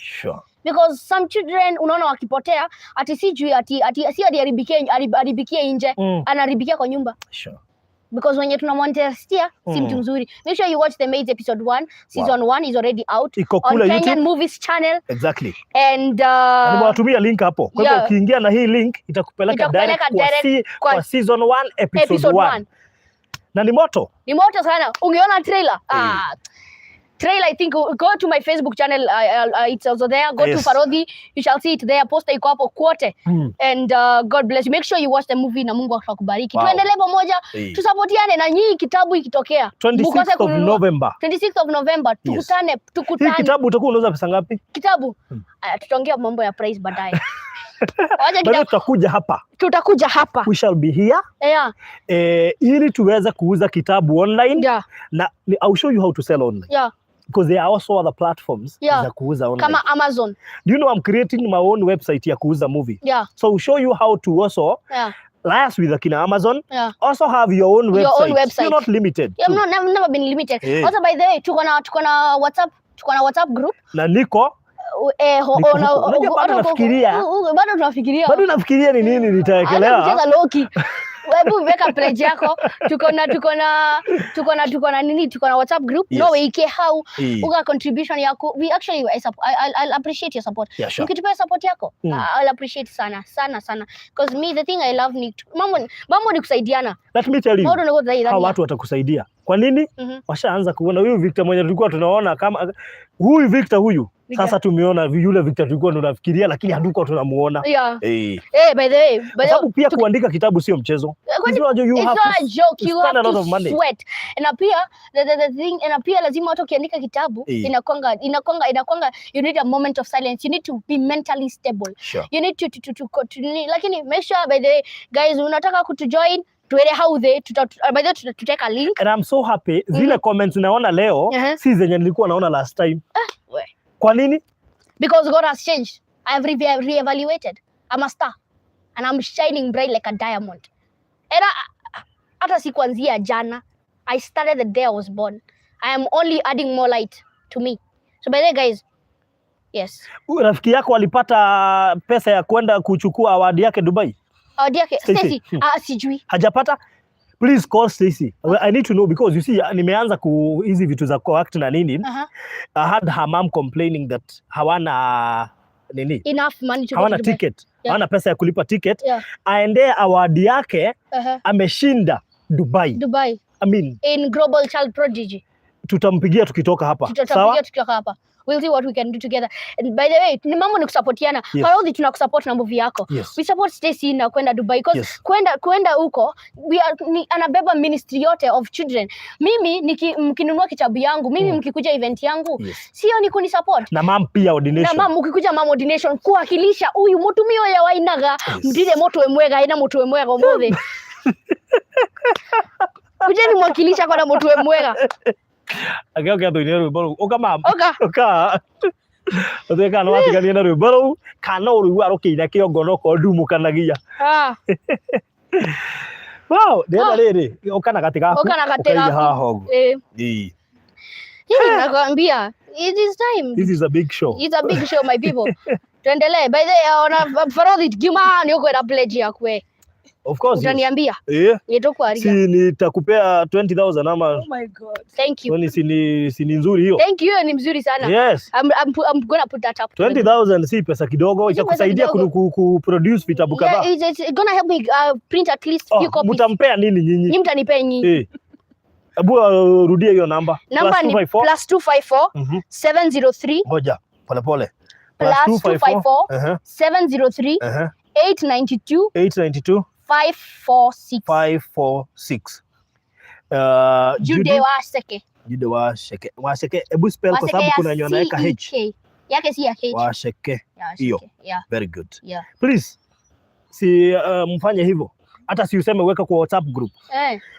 because some children, unaona wakipotea, ati si juu ati si haribikie nje, anaharibikia kwa nyumba because wenye tunamwantestia si mtu mzuri. Make sure you watch The Maids episode 1. Season 1 is already out Iko on kule Kenyan YouTube. Movies Channel and Na nimewatumia link hapo. Kwa hivyo ukiingia na hii link itakupeleka Itakupeleka direct direct kwa season 1 episode episode 1. 1. Na ni moto. Ni moto sana. Ungeona trailer. Ah, trailer, I think go to my Facebook channel, it's also there. Go to Farodhi, you shall see it there. Poster iko hapo kwote. And God bless you. Make sure you watch the movie na Mungu atakubariki. Tuendelee pamoja, tusapotiane na nyinyi kitabu ikitokea. 26th Mkose of kununua. November. 26th of November, tukutane, Hii tukutane. kitabu utakuwa unauza pesa ngapi? Kitabu. Aya, tutaongea mambo ya price baadaye. Wacha Bado kitabu tutakuja hapa. Tutakuja hapa. We shall be here ili tuweze kuuza kitabu online na I'll show you how to sell online because there are also other platforms za kuuza online. Kama Amazon. Do you know I'm creating my own website ya kuuza movie? So I'll show you how to also liaise with akina Amazon, also have your own Your website. own website. You're not limited Yeah, to. I'm not, I've never been limited. Also, by the way, tuko na WhatsApp group. Na niko Niko huko. Unajua bado nafikiria. Bado tunafikiria. Bado nafikiria ni nini Hata nitawekelea. kucheza Loki. Hebu weka pledge yako. Tuko na nini, tuko na WhatsApp group. No wike hau uga contribution yako. We actually I'll appreciate your support. Mkitupea support yako, I'll appreciate sana sana sana, because me, the thing I love ni mambo ni kusaidiana. Let me tell you, Maundu ni gũteithania. Hawa watu watakusaidia. Kwa nini? Washaanza kuona huyu Victor mwenye tulikuwa tunaona kama huyu Victor huyu. Victor. Sasa tumeona yule Victor tulikuwa tunafikiria lakini hatukuwa tunamuona. Eh, by the way, by Kwa the sababu pia kuandika kitabu sio mchezo. Kwani It's not, you it's have not to a joke. You spend have a lot to of money. Sweat. Na pia the thing, na pia lazima watu ukiandika kitabu, inakwanga you need a moment of silence. You need to be mentally stable. You need to lakini make sure, by the way, guys, unataka kutujoin, tuere how they tuta, by the way, tutaweka link. And I'm so happy zile comments naona leo si zenye nilikuwa naona last time. We. Kwa nini? Because God has changed. I have re-evaluated. I'm a star and I'm shining bright like a diamond. And hata si kuanzia jana. I started the day I was born. I am only adding more light to me. So by the way, guys, yes. Huyu rafiki yako alipata pesa ya kwenda kuchukua award yake Dubai? Oh, dear, Stacy. Stacy. Ah, sijui. Hajapata? Please call Stacy. I need to know because, you see, nimeanza ku hizi vitu za coact na nini. I had her mom complaining that hawana nini? Enough money to go Hawana to Dubai. ticket. Hawana pesa ya kulipa ticket. Aendee award yake, ameshinda Dubai. Dubai. I mean, In Global Child Prodigy. Tutampigia tukitoka hapa. Sawa? Tutapiga tukitoka hapa. We'll see what we can do together. And by the way, ni mambo ni kusapotiana. Farodhi, tunakusupport na movie yako. We support Stacy na kwenda Dubai because kwenda huko we are, ni, anabeba ministry yote of children. Mimi mkinunua kitabu yangu, mimi mkikuja event yangu, sio ni kunisupport? Na mam pia Na ordination. Mam ukikuja mam ordination kuwakilisha huyu mutumia uria wainaga. Ndire mutwe mwega ina mutwe mwega umuthi, kujeni mwakilisha kwa na mutwe mwega. Agĩoke atũinĩre rwĩmbo rũu. Ũka mam. Oka. Ũka. Ũtuĩke kana nĩwatigania na rwĩmbo rũu kana ũrũigua rũkĩina kĩongo no korwo ndumũkanagia. Ah. Wow, ndĩrenda Ah. rĩrĩ, ũka na gatĩ gaku. Ũka na gatĩ Ũkaige gaku. haha ũguo. Eh. Hii nakwambia, it is time. This is a big show. It's a big show, my people. Tuendelee. By the way, ona Farodhi, kiuma ni ukwenda pledge yaku we. Of course. Yes. Utaniambia. Nitakuaria. Si nitakupea 20,000 ama Oh my God. Thank you. Kwani si ni nzuri hiyo? Thank you, ni mzuri sana. Yes. I'm gonna put that up. 20,000 si pesa kidogo, Si pesa itakusaidia kidogo. ku produce vitabu kadhaa. Yeah, it's gonna help me print at least few Oh, copies. mtampea nini nyinyi? Nyinyi mtanipea nyinyi. Eh. Hebu rudia hiyo namba. Namba ni 254. +254 703. Ngoja, pole pole. Plus 254 703 892 892 546. 546. Jude Judy Wacheke. Jude Wacheke. Wacheke, hebu spell kwa Wacheke sababu ya kuna wenye wanaweka H. CEK. Yake si ya H. Wacheke. Ya, Hiyo. Wacheke. Yeah. Very good. Please. Si mfanye hivyo. Hata si useme weka kwa WhatsApp group.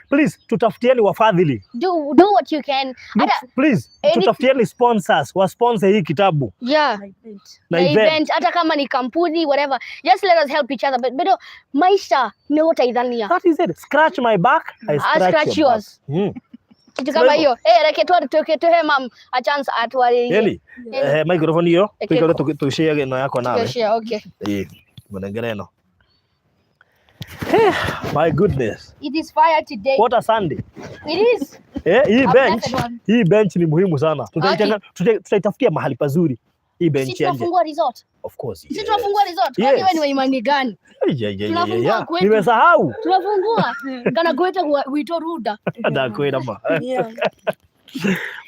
Please tutafutieni wafadhili. Do what you can. Look, Hata please tutafutieni sponsors, wasponsor hii kitabu na na event. Event, hata kama ni kampuni, whatever, just let us help each other. But bado maisha ni utaidhania. That is it. Scratch my back, I I scratch, scratch your yours. back. Kitu kama Hivyo. hiyo. Eh, reke tuhe mam a chance atwaririe. Eli, microphone hiyo Eke. tuikore tushare ĩno yakwa nawe. Tushare, okay. Eh, mũnengere ĩno. My goodness. It is fire today. What a Sunday. It is. Hii A bench, blessed one. hii bench ni muhimu sana. Tutaitafutia mahali pazuri. Hii Si bench ya nje. tunafungua resort. Of course. Si Yes. tunafungua resort. Kwani Yes. wewe ni wa imani gani? Ai, ai, ai, ai, Tunafungua ai. kwetu. Nimesahau. Tunafungua. Kana kweta gwito ruda. Ndakwĩra ma. Yeah.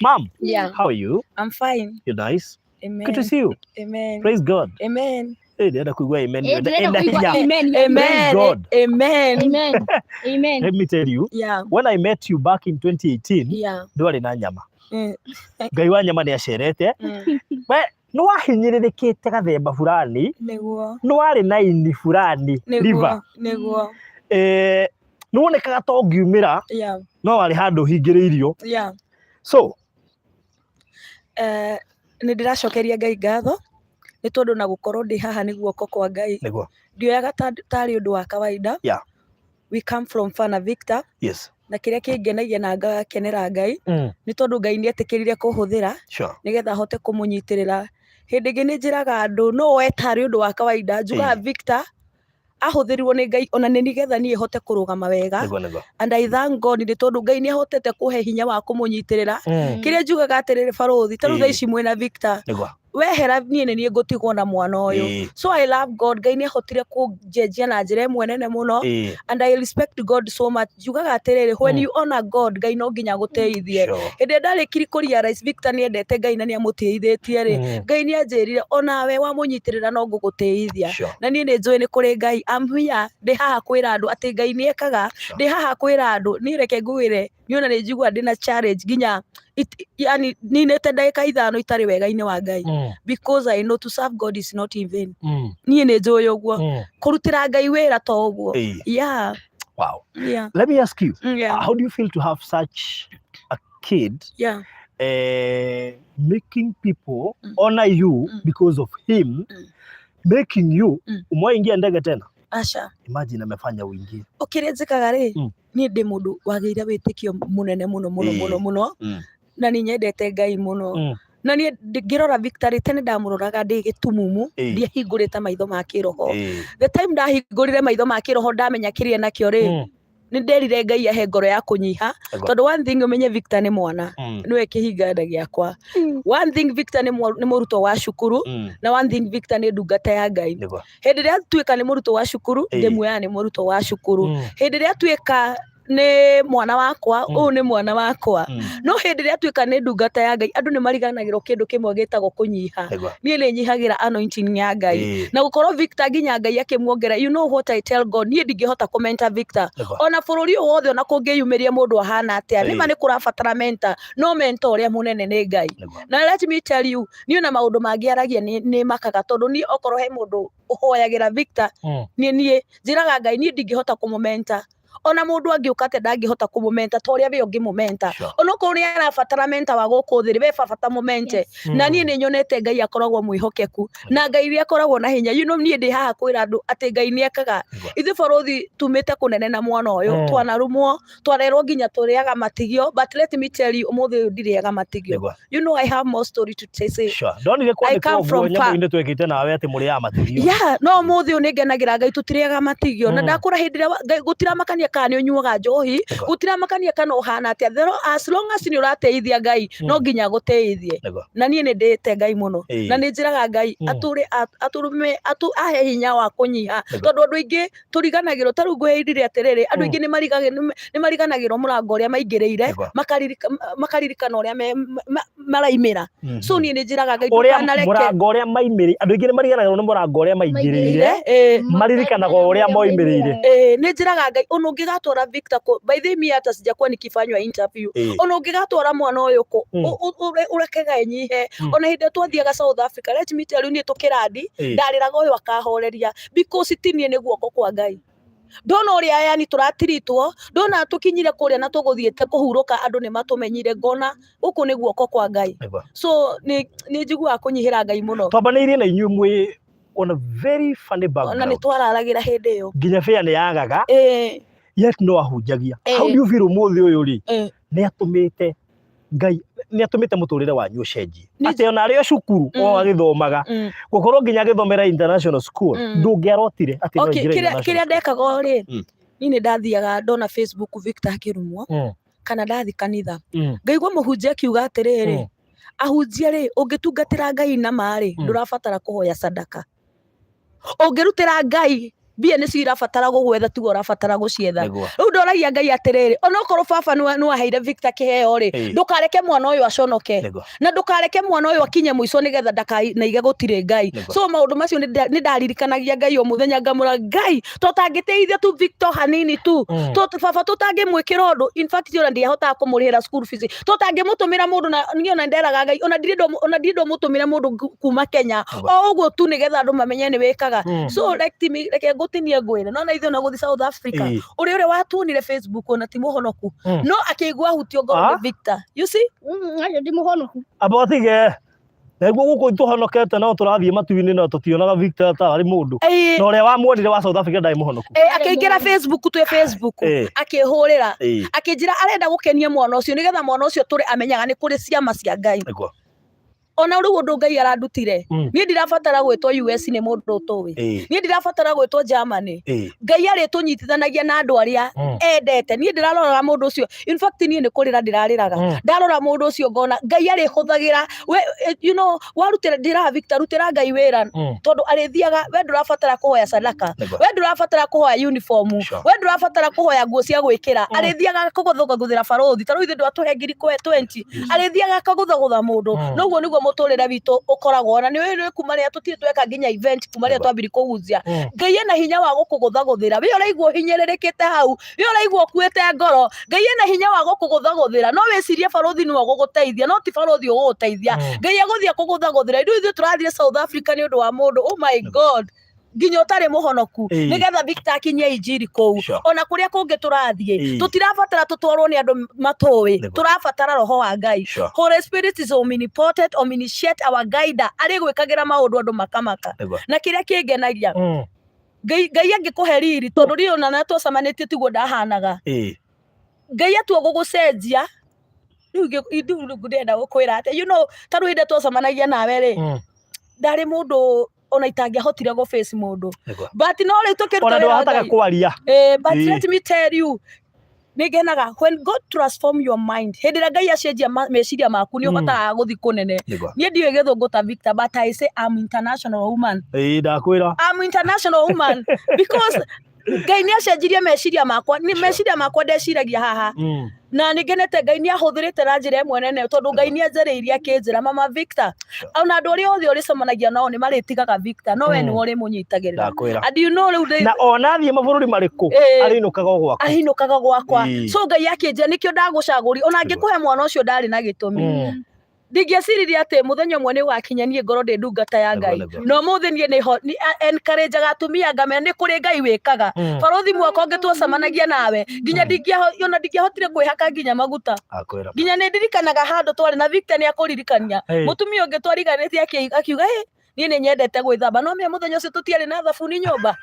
Mom, how are you? I'm fine. You're nice. Amen. Good to see you. Amen. Praise God. Amen. Ndĩrenda kuigua amen. Eh, ndĩrenda Enda kuigua hinya. amen. Amen. God. Amen. Amen. Amen. Let me tell you, when I met you back in 2018, ndwarĩ na nyama. Ngai wa nyama nĩ acerete. We nĩ wahinyĩrĩrĩkĩte gathemba fulani, Nĩguo. nĩ warĩ na ini fulani liver. Nĩguo. Nĩguo. Nĩ wonekaga ta ũngiumĩra no warĩ handũ hingĩrĩirio. So, Nĩ ndĩracokeria Ngai ngatho nĩ tondũ na gũkorwo ndĩ haha nĩ guoko kwa Ngai. Ndioyaga tarĩ ũndũ wa kawaida. We come from far na Victor, na kĩrĩa kĩngenagia na ngakenera Ngai nĩ tondũ Ngai nĩ etĩkĩrire kũhũthĩra nĩgetha hote kũmũnyitĩrĩra. Hĩndĩ ĩngĩ nĩ njĩraga andũ no woe tarĩ ũndũ wa kawaida, njugaga Victor Ahũthĩrirwo nĩ Ngai ona nĩ nĩgetha niĩ hote kũrũgama wega. Nĩguo nĩguo. And I thank God nĩ tondũ Ngai nĩ ahotete kũhe hinya wa kũmũnyitĩrĩra. Kĩrĩa njugaga atĩrĩrĩ, barũthi, ta rĩu thaa ici mwĩna Victor, Nĩguo. Wehera niĩ nĩ niĩ ngũtigwo na mwana ũyũ. So I love God. Ngai nĩ ahotire kũnjenjia na njĩra ĩmwe nene mũno, and I respect God so much. Njugaga atĩrĩrĩ, when you honor God, Ngai no nginya agũtĩithie. Hĩndĩ ĩrĩa ndarĩkirie kũ realize Victor nĩ endete Ngai na nĩ amũtĩithĩtie rĩ, Ngai nĩ anjĩrire, onawe wamũnyitĩrĩra no ngũgũtĩithia. Na niĩ nĩ njũĩ nĩ kũrĩ Ngai. I'm here, ndĩ haha kwĩra andũ atĩ Ngai nĩ ekaga. Ndĩ haha kwĩra andũ, niĩ reke ngwĩre, niĩ ona nĩ njiguaga ndĩna challenge nginya yani ninĩte ndagĩka 5 itarĩ wega-inĩ wa Ngai, because I know to serve God is not in vain. Niĩ nĩ njũĩ ũguo, kũrutĩra Ngai wĩra to ũguo. Yeah. Yeah. Let me ask you, how do you feel to have such a kid making people honor you because of him making you? Umewahi ndege tena? Aca. Imagine amefanya uingie. O kĩrĩa njĩkaga rĩ, niĩ ndĩ mũndũ wagĩire wĩtĩkio mũnene mũno mũno mũno mũno, na nĩ nyendete Ngai mũno. Na niĩ ngĩrora Victor rĩ, tene ndamũroraga ndĩ gĩtumumu, ndiahingũrĩte maitho ma kĩroho. The time ndahingũrire maitho ma kĩroho, ndamenya kĩrĩa nakĩo rĩ, nĩ nderire Ngai ahe ngoro ya kũnyiha, tondũ one thing ũmenye, Victor nĩ mwana, nĩwe kĩhinga gĩakwa. One thing, Victor nĩ mũrutwo wa cukuru, na one thing, Victor nĩ ndungata ya Ngai. Hĩndĩ ĩrĩa atuĩka nĩ mũrutwo wa cukuru, ndĩmuoyaga nĩ mũrutwo wa cukuru. Hĩndĩ ĩrĩa atuĩka nĩ mwana wakwa, ũyũ nĩ mwana wakwa. No hĩndĩ ĩrĩa atuĩka nĩ ndungata ya Ngai, andũ nĩ mariganagĩrwo kĩndũ kĩmwe gĩtagwo kũnyiha. Niĩ nĩ nyihagĩra anointing ya Ngai, na gũkorwo Victor nginya Ngai akĩmuongerera. You know what I tell God, niĩ ndingĩhota kũmenta Victor. Ona bũrũri ũyũ wothe, ona kũngĩyumĩria mũndũ ahana atĩa, nĩma nĩ kũrabatara mentor, no mentor ũrĩa mũnene nĩ Ngai. Na let me tell you, niĩ ona maũndũ mangĩ aragia nĩ makaga, tondũ niĩ okorwo he mũndũ ũhoyagĩra Victor, niĩ njĩraga Ngai niĩ ndingĩhota kũmũmenta. Ona mũndũ angĩũka atĩa, ndangĩhota kũmũmenta ta ũrĩa we ũngĩmũmenta. Onokorwo nĩ arabatara menta wa gũkũ thĩ rĩ, we baba mũmente. Na niĩ nĩ nyonete Ngai akoragwo mwĩhokeku, na Ngai nĩ akoragwo na hinya. Niĩ ndĩ haha kwĩra andũ atĩ Ngai nĩ ekaga. Ithuĩ bũrũri tumĩte kũnene na mwana ũyũ, twanarumwo, twarerwo nginya tũrĩaga matigio, but let me tell you, ũmũthĩ ũyũ ndirĩaga matigio. I have more story to say. Ndonire I kwandĩkwo come ũguo from far. nyamũ-inĩ twekĩte nawe atĩ mũrĩaga matigio. Yeah, no ũmũthĩ ũyũ nĩ ngenagĩra Ngai tũtirĩaga matigio. Na ndakũra hĩndĩ ĩrĩa Ngai gũtiramakania kana nĩ ũnyuaga njohi, gũtiramakania kana ũhana atĩa. As long as nĩ ũrateithia Ngai, no nginya agũteithie. Na niĩ nĩ ndĩĩte Ngai mũno. Na nĩ njĩraga Ngai atũre atũrũme atũ ahe hinya wa kũnyiha, tondũ andũ aingĩ tũriganagĩrwo. Ta rĩu ngwĩrire atĩrĩrĩ, andũ aingĩ nĩ mariganagĩrwo mũrango ũrĩa maingĩrĩire, makaririkana ũrĩa maraimĩra. So niĩ nĩ njĩraga Ngai Ũrĩa ndũkanareke mũrango ũrĩa maimĩrĩ, andũ aingĩ nĩ mariganagĩrwo nĩ mũrango ũrĩa maingĩrĩire, maririkanaga ũrĩa moimĩrĩire. Nĩ njĩraga Ngai ona ũngĩgatwara Victor kũ, by the way, mi hata sijakuwa nikifanywa interview, ona ũngĩgatwara mwana ũyũ kũ, ũrekega enyihe. Ona hĩndĩ ĩrĩa twathiaga South Africa, let me tell you, niĩ tũkĩrandi, ndarĩraga ũyũ akahoreria, because ti niĩ, nĩ guoko kwa Ngai. Ndona ũrĩa yani tũratiritwo, ndona tũkinyire kũrĩa na tũgũthiĩte kũhurũka, andũ nĩ matũmenyire, ngona gũkũ nĩ guoko kwa Ngai. So nĩ njiguaga kũnyihĩra Ngai mũno. Twambanĩirie na inyuĩ mwĩ on a very funny Ona nĩ background. Twararagĩra hĩndĩ ĩyo. Nginya bĩa nĩ yagaga, yet no ahunjagia. How do you feel ũmũthĩ ũyũ rĩ, nĩ atũmĩte Ngai nĩ atũmĩte mũtũrĩre wanyu ũcenjie, atĩ ona arĩ o cukuru o agĩthomaga, gũkorwo nginya agĩthomera international school, ndũngĩarotire atĩ no Okay, aingĩre kĩrĩa international kĩrĩa school? Ndekaga rĩ, niĩ nĩ ndathiaga ndona Facebook Victor akĩrumwo, kana ndathi kanitha, ngaigua mũhunjia akiuga atĩrĩrĩ, ahunjia rĩ, ũngĩtungatĩra Ngai na ma rĩ, ndũrabatara kũhoya sadaka. Ũngĩrutĩra Ngai mbia nĩcio irabatara gũgwetha, tiwe ũrabatara gũcietha. Rĩu ndoragia Ngai atĩrĩrĩ, onokorwo baba nĩwaheire Victor kĩheo rĩ, ndũkareke mwana ũyũ aconoke, na ndũkareke mwana ũyũ akinye mũico nĩgetha ndakanaige gũtirĩ Ngai. So maũndũ macio nĩ ndaririkanagia Ngai o mũthenya, ngamũra Ngai tũtangĩteithia tu Victor hanini tu, baba tũtangĩmwĩkĩra ũndũ. In fact, ona ndiahotaga kũmũrĩhĩra school fees, tũtangĩmũtũmĩra mũndũ. Na niĩ ona nderaga Ngai ona ndirĩ ndamũtũmĩra mũndũ kuma Kenya, o ũguo tu nĩgetha andũ mamenye nĩ wĩkaga. So reke ngũtinie ngwĩre, no na ithuĩ ona gũthiĩ South Africa, ũrĩa watuonire Facebook ona ti mũhonoku, no akĩigua hutio ngoro nĩ Victor, you see. Acio ndi mũhonoku. Amba ũtige naguo gũkũ tũhonokete no tũrathiĩ matu-inĩ no tũtionaga Victor ta arĩ mũndũ, na ũrĩa wamuonire wa South Africa ndarĩ mũhonoku. Akĩingĩra Facebook, twĩ Facebook, akĩhũrĩra, akĩnjĩra arenda gũkenia mwana ũcio nĩgetha mwana ũcio tũrĩ amenyaga nĩ kũrĩ ciama cia Ngai. Ona rĩu ũndũ Ngai arandutire, niĩ ndirabatara gwĩtwo US nĩ mũndũ ũtũĩ, niĩ ndirabatara gwĩtwo Germany. Ngai arĩtũnyitithanagia na andũ arĩa endete. Niĩ ndĩrarora mũndũ ũcio, in fact niĩ nĩ kũrĩra ndĩrarĩraga ndarora mũndũ ũcio, ngona Ngai arĩhũthagĩra we, warutĩra, ndĩraga Victor, rutĩra Ngai wĩra, tondũ arĩthiaga. We ndũrabatara kũhoya sadaka, we ndũrabatara kũhoya uniform, we ndũrabatara kũhoya nguo cia gwĩkĩra. Arĩthiaga kũgũthũgũthĩra barũthi, ta rĩu ithuĩ ndwatũhe ngiri 20, arĩthiaga akagũthagũtha mũndũ. Noguo nĩguo mũtũrĩre witũ ũkoragwo. Na nĩ ũĩ kuma rĩrĩa tũtirĩ tweka nginya event, kuma rĩrĩa twambiri kũhunjia, Ngai ena hinya wa gũkũgũthagũthĩra. We ũraigua ũhinyĩrĩrĩkĩte hau, we ũraigua ũkuĩte ngoro, Ngai ena hinya wa gũkũgũthagũthĩra. No wĩcirie barũthi nĩwe ũgũgũteithia, no ti barũthi ũgũgũteithia. Ngai egũthiĩ akũgũthagũthĩra. Rĩu ithuĩ tũrathiĩ South Africa nĩ ũndũ wa mũndũ, oh my God, nginya ũtarĩ mũhonoku, nĩgetha Victor akinyie injiri kũu. Ona kũrĩa kũngĩ tũrathiĩ, tũtirabatara tũtwarwo nĩ andũ matũĩ, tũrabatara roho wa Ngai. Holy Spirit is omnipotent, omniscient, our guide. Arĩ gwĩkagĩra maũndũ andũ makamaka. Na kĩrĩa kĩngenagia, Ngai, Ngai angĩkũhe riri, tondũ riri ona na twacemanĩtie tiguo ndahanaga. Ngai atua gũgũcenjia rĩu rĩu ndĩrenda gũkwĩra atĩ ta rĩu hĩndĩ ĩrĩa twacemanagia nawe rĩ, ndarĩ mũndũ ona itangĩahotire gũ face mũndũ, but no rĩu tũkĩruta Ona wĩra wa ndwahotaga Ngai. kwaria. But let me tell you, nĩ ngenaga when God transform your mind. Hĩndĩ ĩrĩa Ngai acenjia meciria maku, nĩ ũhotaga gũthiĩ kũnene. Niĩ ndiũĩ gĩthũngũ ta Victor, but I say I'm international woman. Ĩĩ, ndakwĩra. I'm international woman because Ngai nĩ acenjirie meciria makwa. Nĩ meciria makwa ndeciragia haha, na nĩ ngenete Ngai nĩ ahũthĩrĩte na njĩra ĩmwe nene, tondũ Ngai nĩ anjarĩirie akĩnjĩra, "Mama Victor, ona andũ arĩa othe ũrĩcemanagia nao nĩ marĩtigaga Victor, no we nĩwe ũrĩmũnyitagĩrĩra." Ndakwĩra. And rĩu Na ona athiĩ mabũrũri marĩkũ, arĩinũkaga o gwaku. Ahinũkaga gwakwa. So Ngai akĩnjĩra, "Nĩkĩo ndagũcagũri." Ona angĩkũhe mwana ũcio, ndarĩ na gĩtũmi. Ndingĩeciririe atĩ mũthenya ũmwe nĩ ũgakinya niĩ ngorwo ndĩ ndungata ya Ngai. No ũmũthĩ niĩ nĩho encourageaga atumia, ngamera nĩ kũrĩ Ngai wĩkaga. Barũthi, mwaka ũngĩ twacemanagia nawe, nginya ona ndingĩahotire kwĩhaka nginya maguta. Akwĩra. Nginya nĩ ndirikanaga handũ twarĩ na Victor, nĩ akũririkania, mũtumia ũngĩ twariganĩtie akiuga, "Ĩ, niĩ nĩ nyendete gwĩthamba," no mĩa mũthenya ũcio tũtiarĩ na thabuni nyũmba.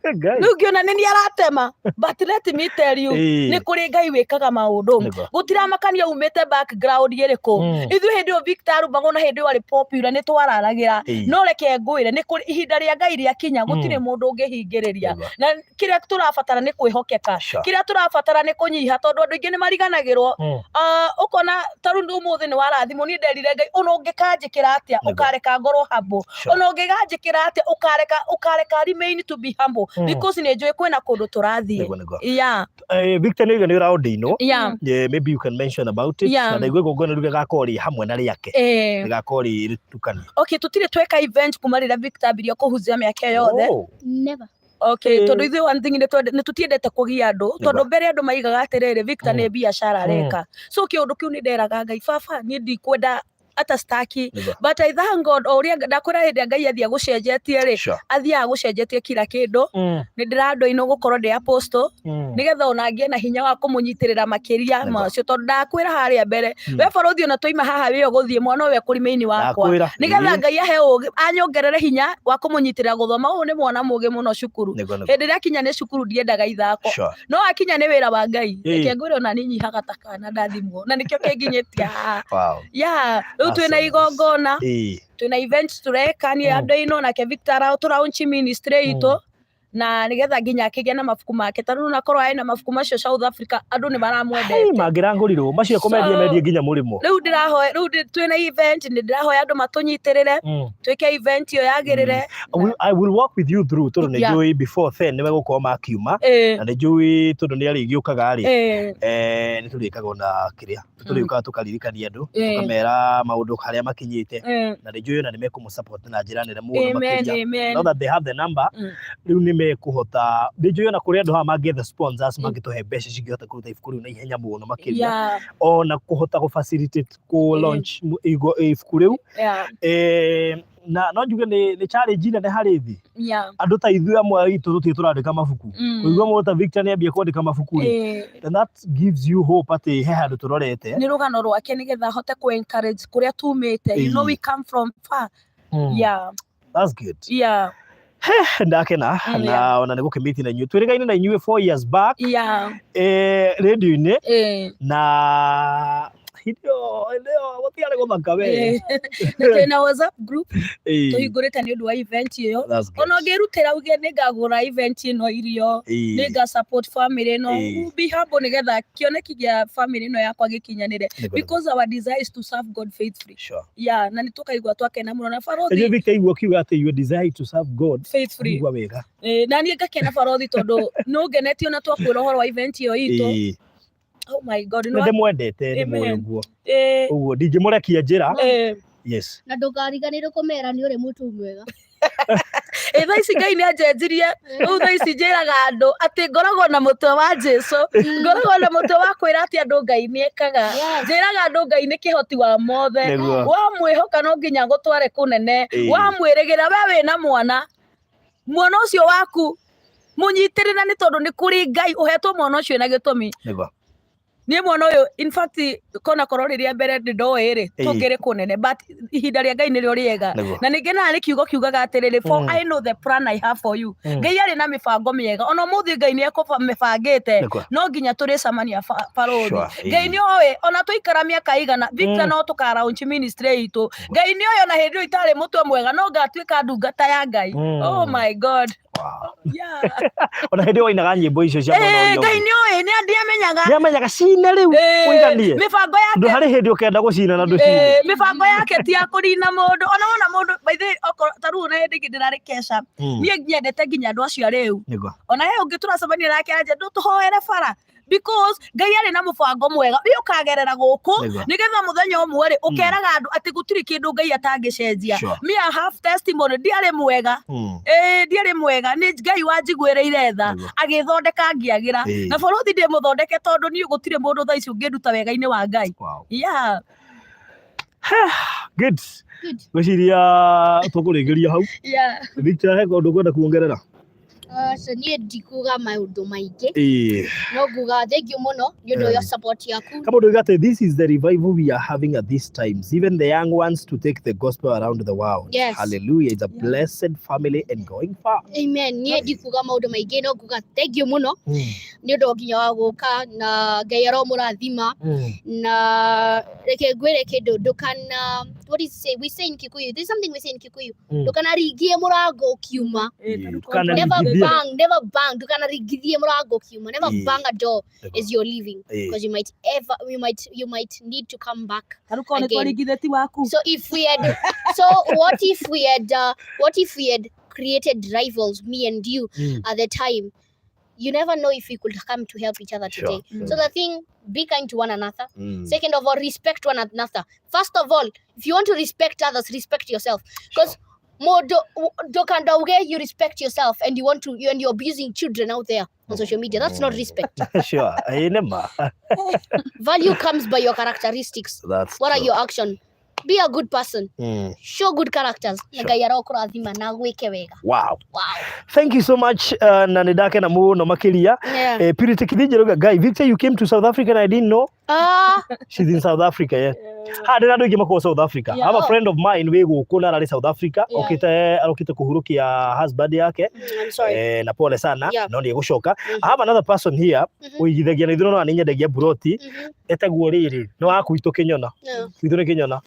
Ngai. Rĩu ngĩona nĩ niĩ aratema, but let me tell you, nĩ kũrĩ Ngai wĩkaga maũndũ. Gũtiramakania umĩte background ĩrĩkũ. Ithuĩ hĩndĩ ĩyo Victor arumagwo na hĩndĩ ĩyo arĩ popular nĩ twararagĩra. No reke ngwĩre, nĩ kũrĩ ihinda rĩa Ngai rĩakinya, gũtirĩ mũndũ ũngĩhingĩrĩria. Na kĩrĩa tũrabatara nĩ kwĩhokeka. Kĩrĩa tũrabatara nĩ kũnyiha, tondũ andũ aingĩ nĩ mariganagĩrwo. Ah, ũkona ta rĩu ũmũthĩ nĩ warathimwo. Niĩ nderire Ngai, ona ũngĩkanjĩkĩra atĩa, ũkareka ngorwo humble. Ona ũngĩganjĩkĩra atĩa, ũkareka remain to be humble, because nĩ njũĩ kwĩna kũndũ tũrathiĩ. Nĩguo, nĩguo. Yeah. Victor, nĩ nĩ ũraũndĩinwo. Yeah. Maybe you can mention about it. Yeah. Na ndaigua igongona rĩu rĩgakorwo rĩ hamwe na rĩake, rĩgakorwo rĩ rĩtukanie. Okay, tũtirĩ tweka event kuma rĩrĩa Victor ambirie kũhunjia mĩaka ĩyo yothe. Never. Okay, tondũ ithuĩ one thing nĩ tũtiendete kũgia andũ, tondũ mbere andũ maigaga atĩrĩrĩ, Victor nĩ biacara areka. So kĩũndũ kĩu nĩ nderaga Ngai, "Baba, niĩ ndikwenda ata staki." But I thank God, o ũrĩa ndakwĩra, hĩndĩ ĩrĩa Ngai athiĩ agũcenjetie rĩ, athiaga agũcenjetie kila kĩndũ. Nĩ ndĩrandoinwo gũkorwo ndĩ apostle, nĩgetha ona ngĩe na hinya wa kũmũnyitĩrĩra makĩria macio, tondũ ndakwĩra harĩa mbere, we barũthi, ona twaima haha wĩyo gũthiĩ, mwana ũyũ ekũrima-inĩ wakwa, Ndakwĩra. nĩgetha Ngai ahe ũgĩ, anyongerere hinya wa kũmũnyitĩrĩra gũthoma. Ũyũ nĩ mwana mũgĩ mũno cukuru. Nĩguo. Hĩndĩ ĩrĩa akinya nĩ cukuru, ndiendaga ithako, no akinya nĩ wĩra wa Ngai, reke ngwĩre, ona niĩ nyihaga ta kana ndathimwo, na nĩkĩo kĩnginyĩtie haha. Yeah, rĩu That's twĩna so nice. igongona, twĩna event tũreka, niĩ andũ ino nake Victor tũraunchi ministry itũ, na nĩgetha nginya akĩgĩa na mabuku make. Ta rĩu nakorwo arĩ na mabuku macio South Africa, andũ nĩ maramwendete. Mangĩrangũrirwo macio kũmendia, mendie nginya mũrĩmo. Rĩu ndĩrahoya, rĩu twĩna event, nĩ ndĩrahoya andũ matũnyitĩrĩre, twĩke event ĩyo yagĩrĩre. I will walk with you through, tondũ nĩ njũĩ before then nĩ megũkorwo makiuma, na nĩ njũĩ tondũ nĩ arĩgĩũkaga rĩ, nĩ tũrĩkaga ona kĩrĩa tũrĩũkaga tũkaririkania andũ, tũkamera maũndũ harĩa makinyĩte, na nĩ njũĩ ona nĩ mekũmũ support na njĩra nene mũno makĩria. Now that they have the number, rĩu nĩ mekũhota. Nĩ njũĩ ona kũrĩ andũ haha mangĩetha sponsors, mangĩtũhe mbeca cingĩhota kũruta ibuku rĩu na ihenya mũno makĩria, ona kũhota gũ facilitate kũ launch ibuku rĩu. Na no njuge nĩ challenge nene harĩ thĩ. Andũ ta ithuĩ amwe aitũ tũtirĩ tũrandĩka mabuku. Kũigua mũndũ ta Victor nĩ ambia kwandĩka mabuku rĩ, then that gives you hope atĩ he handũ tũrorete. Nĩ rũgano rwake, nĩgetha ahote kũ encourage kũrĩa tumĩte. We come from far. Yeah. That's good. Ndakena. Na ona nĩ gũkĩmiti na inyuĩ, twĩrĩgaine na inyuĩ 4 years back, radio-inĩ, na Hĩndĩ ĩyo hĩndĩ ĩyo gũtiarĩ gũthaka we. Na twĩna WhatsApp group tũhingũrĩte nĩ ũndũ wa event ĩyo. That's good. Ona ũngĩrutĩra uge nĩ ngagũra event ĩno irio, nĩ nga support family ĩno. Be humble nĩgetha kĩoneki gĩa family ĩno yakwa gĩkinyanĩre. Because our desire is to serve God faithfully. Yeah, na nĩ tũkaigua twakena mũno na Rĩu barothi Victor igua ũkiuga atĩ your desire to serve God faithfully. igua wega. Na niĩ ngakena barothi tondũ nĩ ũngenetie ona twakwĩra ũhoro wa event ĩyo itũ. Oh my God. Nĩ ndĩmwendete nĩ mũĩ Amen. ũguo. Ũguo ndingĩmũrekia njĩra. Yes. Na ndũkariganĩrwo kũmera nĩ ũrĩ mũtu mwega. Ĩ thaa ici Ngai nĩ anjenjirie, rĩu thaa ici njĩraga andũ atĩ ngoragwo na mũtwe wa Jesu, ngoragwo na mũtwe wa kwĩra atĩ andũ Ngai nĩ ekaga. Njĩraga andũ Ngai nĩ kĩhoti wa mothe. Wamwĩhoka no nginya agũtware kũnene. Wamwĩrĩgĩra we wĩna mwana, mwana ũcio waku mũnyitĩrĩra nĩ tondũ nĩ kũrĩ Ngai ũhetwo mwana ũcio na gĩtũmi. Niĩ mwana ũyũ in fact kona korwo rĩrĩa mbere ndĩ ndoĩ rĩ, tũngĩrĩ kũnene, but ihinda rĩa Ngai nĩrĩo rĩega. Na nĩ ngenaga nĩ kiugo kiugaga atĩrĩrĩ, for I know the plan I have for you. Ngai arĩ na mĩbango mĩega, ona ũmũthĩ Ngai nĩ ekũmĩbangĩte, no nginya tũrĩcemania barothi. Ngai nĩ oĩ ona twaikara mĩaka igana, Victor, no tũka launch ministry itũ. Ngai nĩ oĩ ona hĩndĩ ĩyo itarĩ mũtwe mwega no ngatuĩka ndungata ya Ngai. Oh my God. Yeah. Ona hĩndĩ ĩyo wainaga nyĩmbo icio cia mwena ũrĩa Ngai ũngĩ. nĩ oĩ, nĩ ndiamenyaga. Nĩ amenyaga cine rĩu ũiganie. Mĩbango yake. Ndũ harĩ hĩndĩ ũkenda gũcina na ndũcine. Mĩbango yake ti ya kũnina mũndũ. Ona wona mũndũ, by the way, okorwo ta rĩu ona hĩndĩ ĩngĩ ndĩrarĩ kesha. Niĩ nyendete nginya andũ acio arĩu. Ona he ũngĩ tũracemania nake anja, ndũtũhoere bara. Because Ngai arĩ na mũbango mwega, we ũkagerera gũkũ nĩgetha mũthenya ũmwe rĩ ũkeraga andũ atĩ gũtirĩ kĩndũ Ngai atangĩcenjia. Me I have testimony, ndiarĩ mwega. Ndiarĩ mwega, nĩ Ngai wanjiguĩrĩire tha, agĩthondeka ngĩagĩra. Na bũrũri ndĩ mũthondeke tondũ niĩ gũtirĩ mũndũ thaa ici ũngĩnduta wega-inĩ wa Ngai. Yeah. Good. Ngwĩciria tũkũrĩkĩria hau. Victor, he kaũndũ ũkwenda kuongerera? So niĩ ndikuga maũndũ maingĩ, no nguga thank you mũno nĩ ũndũ wa support yaku. Kama ũndũ atĩ this is the revival we are having at these times, even the young ones to take the gospel around the world. Hallelujah. It's a blessed family and going far. Amen. Niĩ ndikuga maũndũ maingĩ, no nguga thank you mũno nĩ ũndũ nginya wa gũka, na Ngai aromũrathima. Na reke ngwĩre kĩndũ, ndũkana, what is say we say in Kikuyu, there's something we say in Kikuyu, ndũkanaringie mũrango ũkiuma. Never bang, never bang, ndũkanaringithie mũrango ũkiuma. Never bang a door as you're leaving, because you might ever, you might, you might need to come back again. So if we had, so what if we had, what if we had created rivals, me and you, at the time? You never know if we could come to help each other today. So the thing, be kind to one another. Second of all, respect one another. First of all, if you want to respect others, respect yourself. Because more ndũkandauge you respect yourself and you want to, you, and you're abusing children out there on social media. That's not respect. Sure. Value comes by your characteristics. That's what true. Are your action? Be a good person. Show good characters. Na Ngai arokũrathima na gwĩke wega. Wow. Wow. Thank you so much. Na nĩ ndakena mũno makĩria. Purity Kithinji rauga, Guy, Victor, you came to South Africa and I didn't know. She's in South Africa, yeah. Ha, ndĩna andũ aingĩ makoragwo South Africa. I have a friend of mine wĩ gũkũ na ararĩ South Africa. Okĩte, arokĩte kũhurũkia husband yake. I'm sorry. Na pole sana, no nĩ egũcoka. I have another person here, ũigithagia na ithuĩ no nĩ nyendagia buroti. Etagwo rĩrĩ, nĩ wa gwitũ Kĩnyona. Gwitũ nĩ Kĩnyona.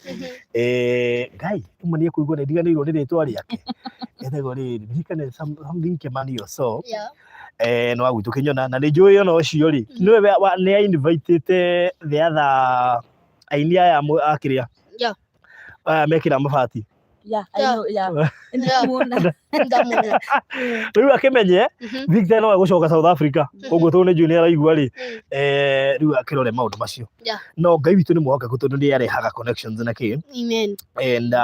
Ngai, rĩmwe nĩ ekũigua nĩ ndiganĩirwo nĩ rĩtwa rĩake. Etagwo rĩrĩ, ndirikane something Kĩmani or so. Nĩ wa gwitũ Kĩnyona, na nĩ njũĩ ona ũcio rĩ, nĩwe nĩ a invitĩte the other aini aya a kĩrĩa. Aya mekĩra mabati. Yeah, I know, yeah. Ndamwona. Rĩu akĩmenye Victor no egũcoka South Africa, koguo tondũ nĩ njũĩ nĩ araigua rĩ, rĩu akĩrore maũndũ macio. No Ngai witũ nĩ mwĩhokeku tondũ nĩ arehaga connections na kĩ. Amen. And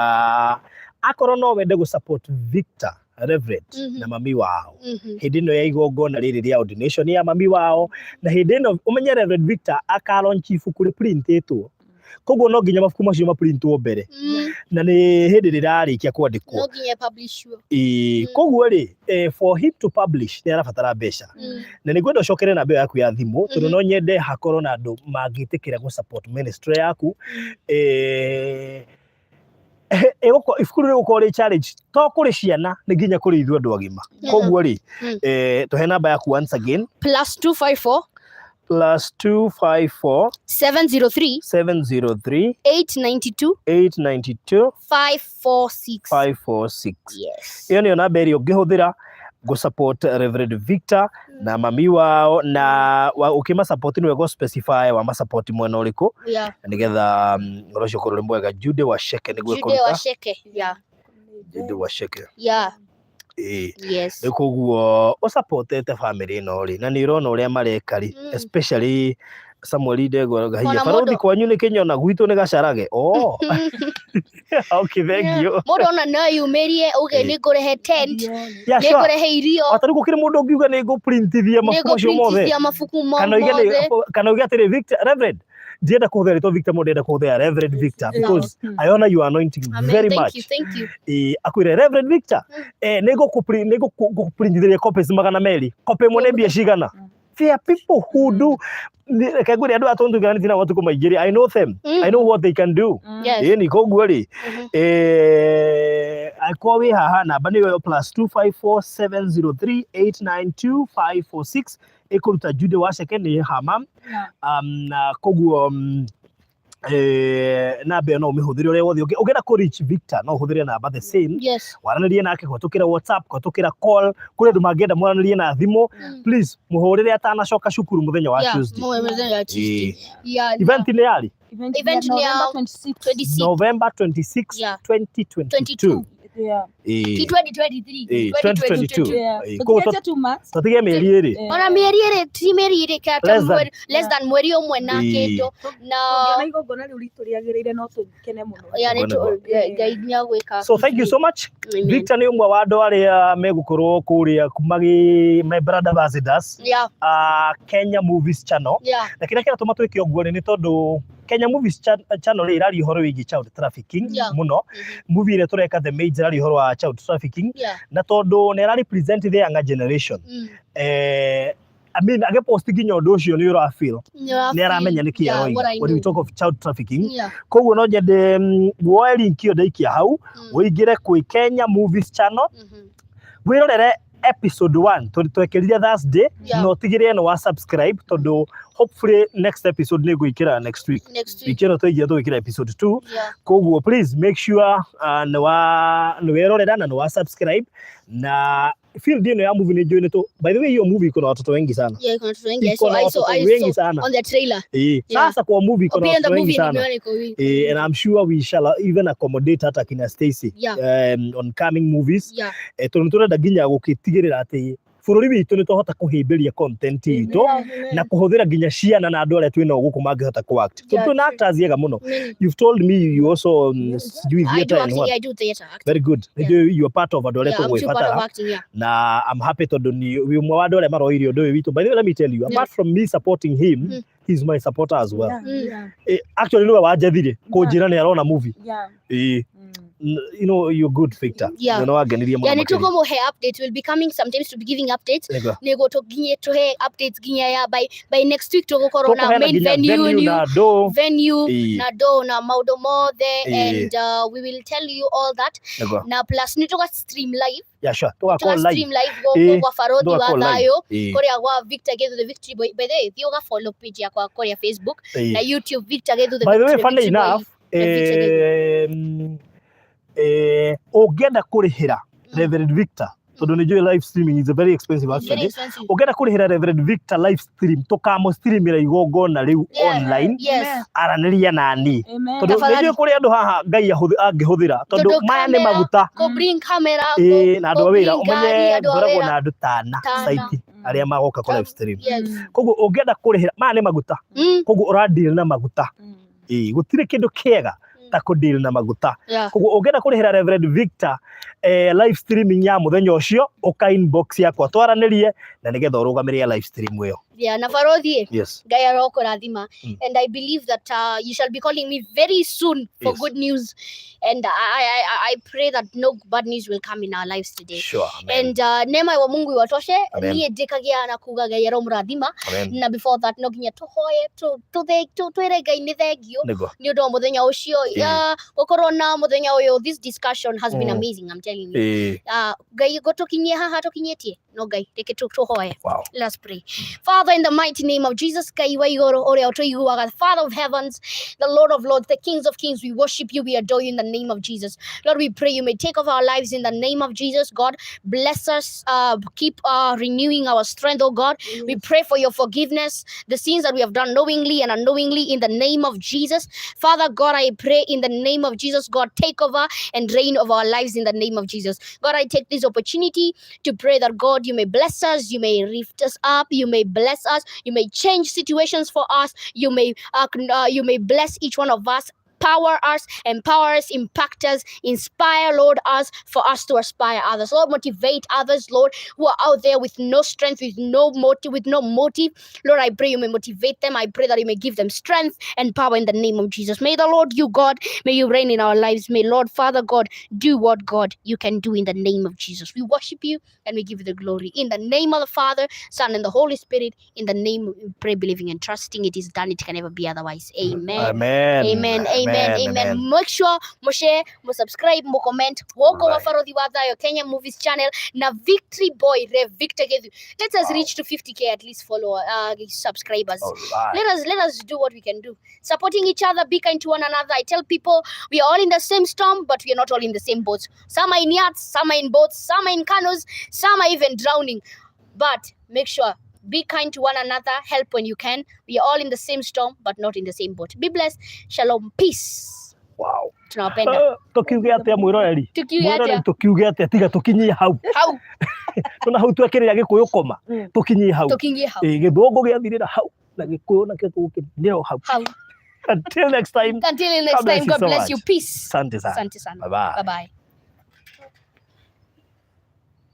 akorwo no wende gũ support Victor Reverend na mami wao hĩndĩ ĩno ya igongona rĩrĩ rĩa ordination ya mami wao, na hĩndĩ ĩno ũmenye Reverend Victor aka launch ibuku rĩprintĩtwo, koguo no nginya mabuku macio maprintwo mbere, na nĩ hĩndĩ rĩrarĩkia kwandĩkwo, no nginya publishwo. Koguo rĩ, for him to publish nĩ arabatara mbeca, na nĩ ngwenda ũcokere namba ĩyo yaku ya thimũ, tondũ no nyende hakorwo na andũ mangĩtĩkĩra gũ support ministry yaku. Ibuku rĩu rĩgũkorwo rĩ challenge to kũrĩ ciana, nĩ nginya kũrĩ ithuĩ andũ agima. Koguo rĩ, tũhe namba yaku once again. +254. Plus 254 703 703 892 892 546. 546. Yes. Ĩyo nĩyo namba ĩrĩa ũngĩhũthĩra gũ support Reverend Victor na mami wao, na ũkĩma support nĩ wega specify wa ma support mwena ũrĩkũ, nĩgetha ũhoro ũcio ũkorwo ũrĩ mwega. Jude Wacheke nĩguo Jude ĩkũruta. Wacheke. Yeah. Jude Wacheke. Ĩĩ. Yes. Rĩu koguo ũsupportete family ĩno rĩ, na nĩ ũrona ũrĩa mareka rĩ, especially Samuel Ndegwa Ngahia. Ona Barothi mũndũ- kwanyu nĩ kĩnyona, gwitũ nĩ gacarage. Oh, okay, thank you. Mũndũ ona no yumĩrie uge nĩ ngũrehe tent, Yeah, nĩ sure. ngũrehe irio, Ota rĩu gũkĩrĩ mũndũ ũngiuga nĩ ngũprintithia nĩ mabuku macio mothe, ngũprintithia mabuku kana uige mothe. kana uige atĩrĩ, Victor, Reverend, ndienda kũhũthĩra rĩtwa Victor, mũndũ ndĩrenda kũhũthĩra Reverend Victor because I honor your anointing Amen. very Thank much. you, thank you. Akwĩre Reverend Victor, nĩ ngũkũprintithĩria copies 200, copy ĩmwe nĩ mbia cigana? There are people who do. Reke ngwĩre, andũ aya tũntukanĩtie nao matukũ maingĩ rĩ, I know them. I know what they can do. Ĩni koguo rĩ, angĩkorwo wĩ haha, namba nĩ ĩyo +254703892546, ĩkũruta Jude Wacheke nĩ hama. Na koguo namba ĩyo no ũmĩhũthĩre ũrĩa wothe ũngĩenda kũ reach Victor, no ũhũthĩre namba the same, waranĩrie nake kũhetũkĩra WhatsApp, kũhetũkĩra call. Kũrĩ andũ mangĩenda mwaranĩrie na thimũ. Please mũhũrĩre atanacoka cukuru mũthenya wa Tuesday. Mũthenya wa Tuesday. Yeah. Event nĩ yarĩ? Event ni ya 26. 26. November 26, Yeah. 2022. Ti 2023. 2022. Yeah. Koguo Tũtigĩte 2 months. tũtige mĩeri ĩrĩ. Ona mĩeri ĩrĩ, ti mĩeri ĩrĩ, ka Less than. Less than mweri ũmwe na kĩndũ na Tũngĩona igongona rĩu ritũ rĩagĩrĩire, no tũkene mũno. Yeah, nĩ Nĩguo. Ngai nĩagwĩka. So thank you so much. Amen. Victor nĩ ũmwe wa andũ arĩa megũkorwo kũrĩa magi my brand ambassadors, Kenya Movies Channel. Na kĩrĩa kĩratũma twĩke ũguo rĩ, nĩ tondũ Kenya Movies Channel rĩ, ĩraria ũhoro wĩgiĩ child trafficking mũno. Movie ĩrĩa tũreka, The Maids, ĩraria ũhoro wa child trafficking, na tondũ nĩ ĩra represent the younger generation, I mean, agĩpost nginya ũndũ ũcio nĩ ũra feel nĩ aramenya nĩkĩ aroiga when we talk of child trafficking. Koguo no nyende woe link ĩyo ndaikia hau, ũingĩre kwĩ Kenya Movies Channel, wĩrorere episode 1 tondũ twekĩrire Thursday, na ũtigĩrĩre nĩ wa subscribe, tondũ hopefully next episode nĩ ngwĩkĩra next week. Next week. Wiki ĩno twaingĩra tũgwĩkĩra episode 2. Koguo please make sure nĩ wa nĩ werorera na nĩ wa subscribe na field ĩno ya movie. Nĩ njũĩ nĩ tũ, by the way, hiyo movie iko na watoto wengi sana. Yeah, iko na watoto wengi. I Iko saw, na I saw, watoto I wengi saw sana. on the trailer. Sasa kwa movie iko na Pia in the watoto wengi movie sana. nimeona iko wingi. And I'm sure we shall even accommodate hata kina Stacy on coming movies. Tondũ nĩ tũrenda nginya gũgĩtigĩrĩra atĩ bũrũri witũ nĩ twahota kũhĩmbĩria content itũ na kũhũthĩra nginya ciana na andũ arĩa twĩnao gũkũ mangĩhota kũ act. Tondũ twĩna actors ega mũno. Many. You've told me you also sijui I do theatre and acting. what. Yeah, I do theatre acting. Very good. You are part of andũ arĩa Yeah, I'm too part of tũgwĩbatara, acting. Yeah. na I'm happy tondũ ni wĩ ũmwe wa andũ arĩa maroire ũndũ ũyũ witũ. By the way, let me tell you, apart from me supporting him, he's my supporter as well. Actually nĩwe wanjethire kũnjĩra nĩ arona movie. You know you're good, Victor. Nĩ wangenirie mũno Yeah, nĩ makĩria. tũkũmũhe updates. We'll be coming sometimes to be giving updates. Nĩguo. Nĩguo tũkinye tũhe updates nginya ya by next week tũgũkorwo na Tũkũheana main nginya venue, venue new na andũ. Venue na do na maũndũ mothe, and we will tell you all that. Nĩguo. Na plus nĩ tũga stream live. Yeah, sure, tũgakorwo Tũga live. Stream live gũkũ gwa Barothi wa Tũgakorwo live. Thayo, kũrĩa gwa Victor Gethu the Victory Boy. By the way, thiĩ ũga follow page yakwa kũrĩa Facebook na YouTube, Victor Gethu the By the way, Victory, funny Victory Boy. enough, The Victor Gethu. ũngĩenda kũrĩhĩra Reverend Victor, tondũ nĩ njũĩ live streaming is a very expensive It's very actually, expensive. ũngĩenda kũrĩhĩra Reverend Victor live stream, tũkamũ streamĩra igongona rĩu online, aranĩria nani, tondũ nĩ Tafadhali. njũĩ kũrĩ andũ haha Ngai angĩhũthĩra, tondũ Tondũ maya nĩ camera, maguta. Go bring camera, Na andũ a go wĩra, bring ngari, ũmenye andũ a ngoragwo wĩra. na andũ tana Tana. site arĩa magoka kũ live stream. Koguo ũngĩenda kũrĩhĩra, maya nĩ maguta, koguo ũradeal na maguta. Gũtirĩ kĩndũ kĩega ta kũdeal na maguta. Koguo ũngĩenda kũrĩhĩra Reverend Victor live streaming ya mũthenya ũcio, ũka inbox yakwa twaranĩrie na nĩgetha ũrũgamĩrĩre live stream ĩyo. Yeah, na Barothi, Yes. Ngai arokũrathima. And I believe that you shall be calling me very soon for good news. And I pray that no bad news will come in our lives today. Sure. Amen. And neema wa Mungu iwatoshe. Amen. Niĩ njĩkagia na kuga Ngai aromũrathima. Amen. Na before that no nginya tũhoye twĩre Ngai nĩ thengio Nĩguo. nĩ ũndũ wa mũthenya ũcio. Gũkorwo na mũthenya ũyũ, this discussion has been amazing, I'm telling you. Ngai gũtũkinyie haha tũkinyĩtie No Ngai reke tũhoe. Let us pray. Father, in the mighty name of Jesus, Ngai wa igũrũ ũrĩa ũtũiguaga, Father of heavens, the Lord of lords, the Kings of kings, we worship you, we adore you in the name of Jesus. Lord, we pray you may take over our lives in the name of Jesus. God, bless us, keep renewing our strength, oh God. We pray for your forgiveness, the sins that we have done knowingly and unknowingly, in the name of Jesus. Father God, I pray in the name of Jesus, God, take over and reign over our lives in the name of Jesus. God, I take this opportunity to pray that, God, you may bless us, you may lift us up, you may bless us, you may change situations for us, you may bless each one of us, power us, empower us, impact us, inspire, Lord, us, for us to aspire others. Lord, motivate others, Lord, who are out there with no strength, with no motive, with no motive. Lord, I pray you may motivate them. I pray that you may give them strength and power in the name of Jesus. May the Lord, you God, may you reign in our lives. May Lord, Father God, do what God you can do in the name of Jesus. We worship you and we give you the glory. In the name of the Father, Son, and the Holy Spirit, in the name we pray, believing and trusting it is done. It can never be otherwise. Amen. Amen. Amen. Amen. Amen. Amen. Make sure mo share, mo subscribe, mo comment. Woko wa Right. Farodhi wa Thayo Kenya Movies Channel na Victory Boy Rev Victor Gethu. Let us reach to 50K at least follower, subscribers. All right. Let us do what we can do. Supporting each other, be kind to one another. I tell people we are all in the same storm, but we are not all in the same boats. Some are in yachts, some are in boats, some are in canoes, some are even drowning. But make sure, be kind to one another, help when you can. We are all in the same storm, but not in the same boat. Be blessed. Shalom. Peace. Wow. Tunawapenda. Tukiuge atia mwiroreri? Tukiuge Mwiroreri atia? tukiuge atia tiga tukinyie hau. Hau. Tuna hau twekirira gikuyu koma. Tukinyie hau. Tukinyie hau. Githungu gĩathirĩra hau na gĩkũyũ nakĩo tũgũkĩthirĩra o hau. Hau. Until next time. Until next God bless time, you God so bless much. you. Peace. Asante sana. Asante sana. Bye bye. Bye bye.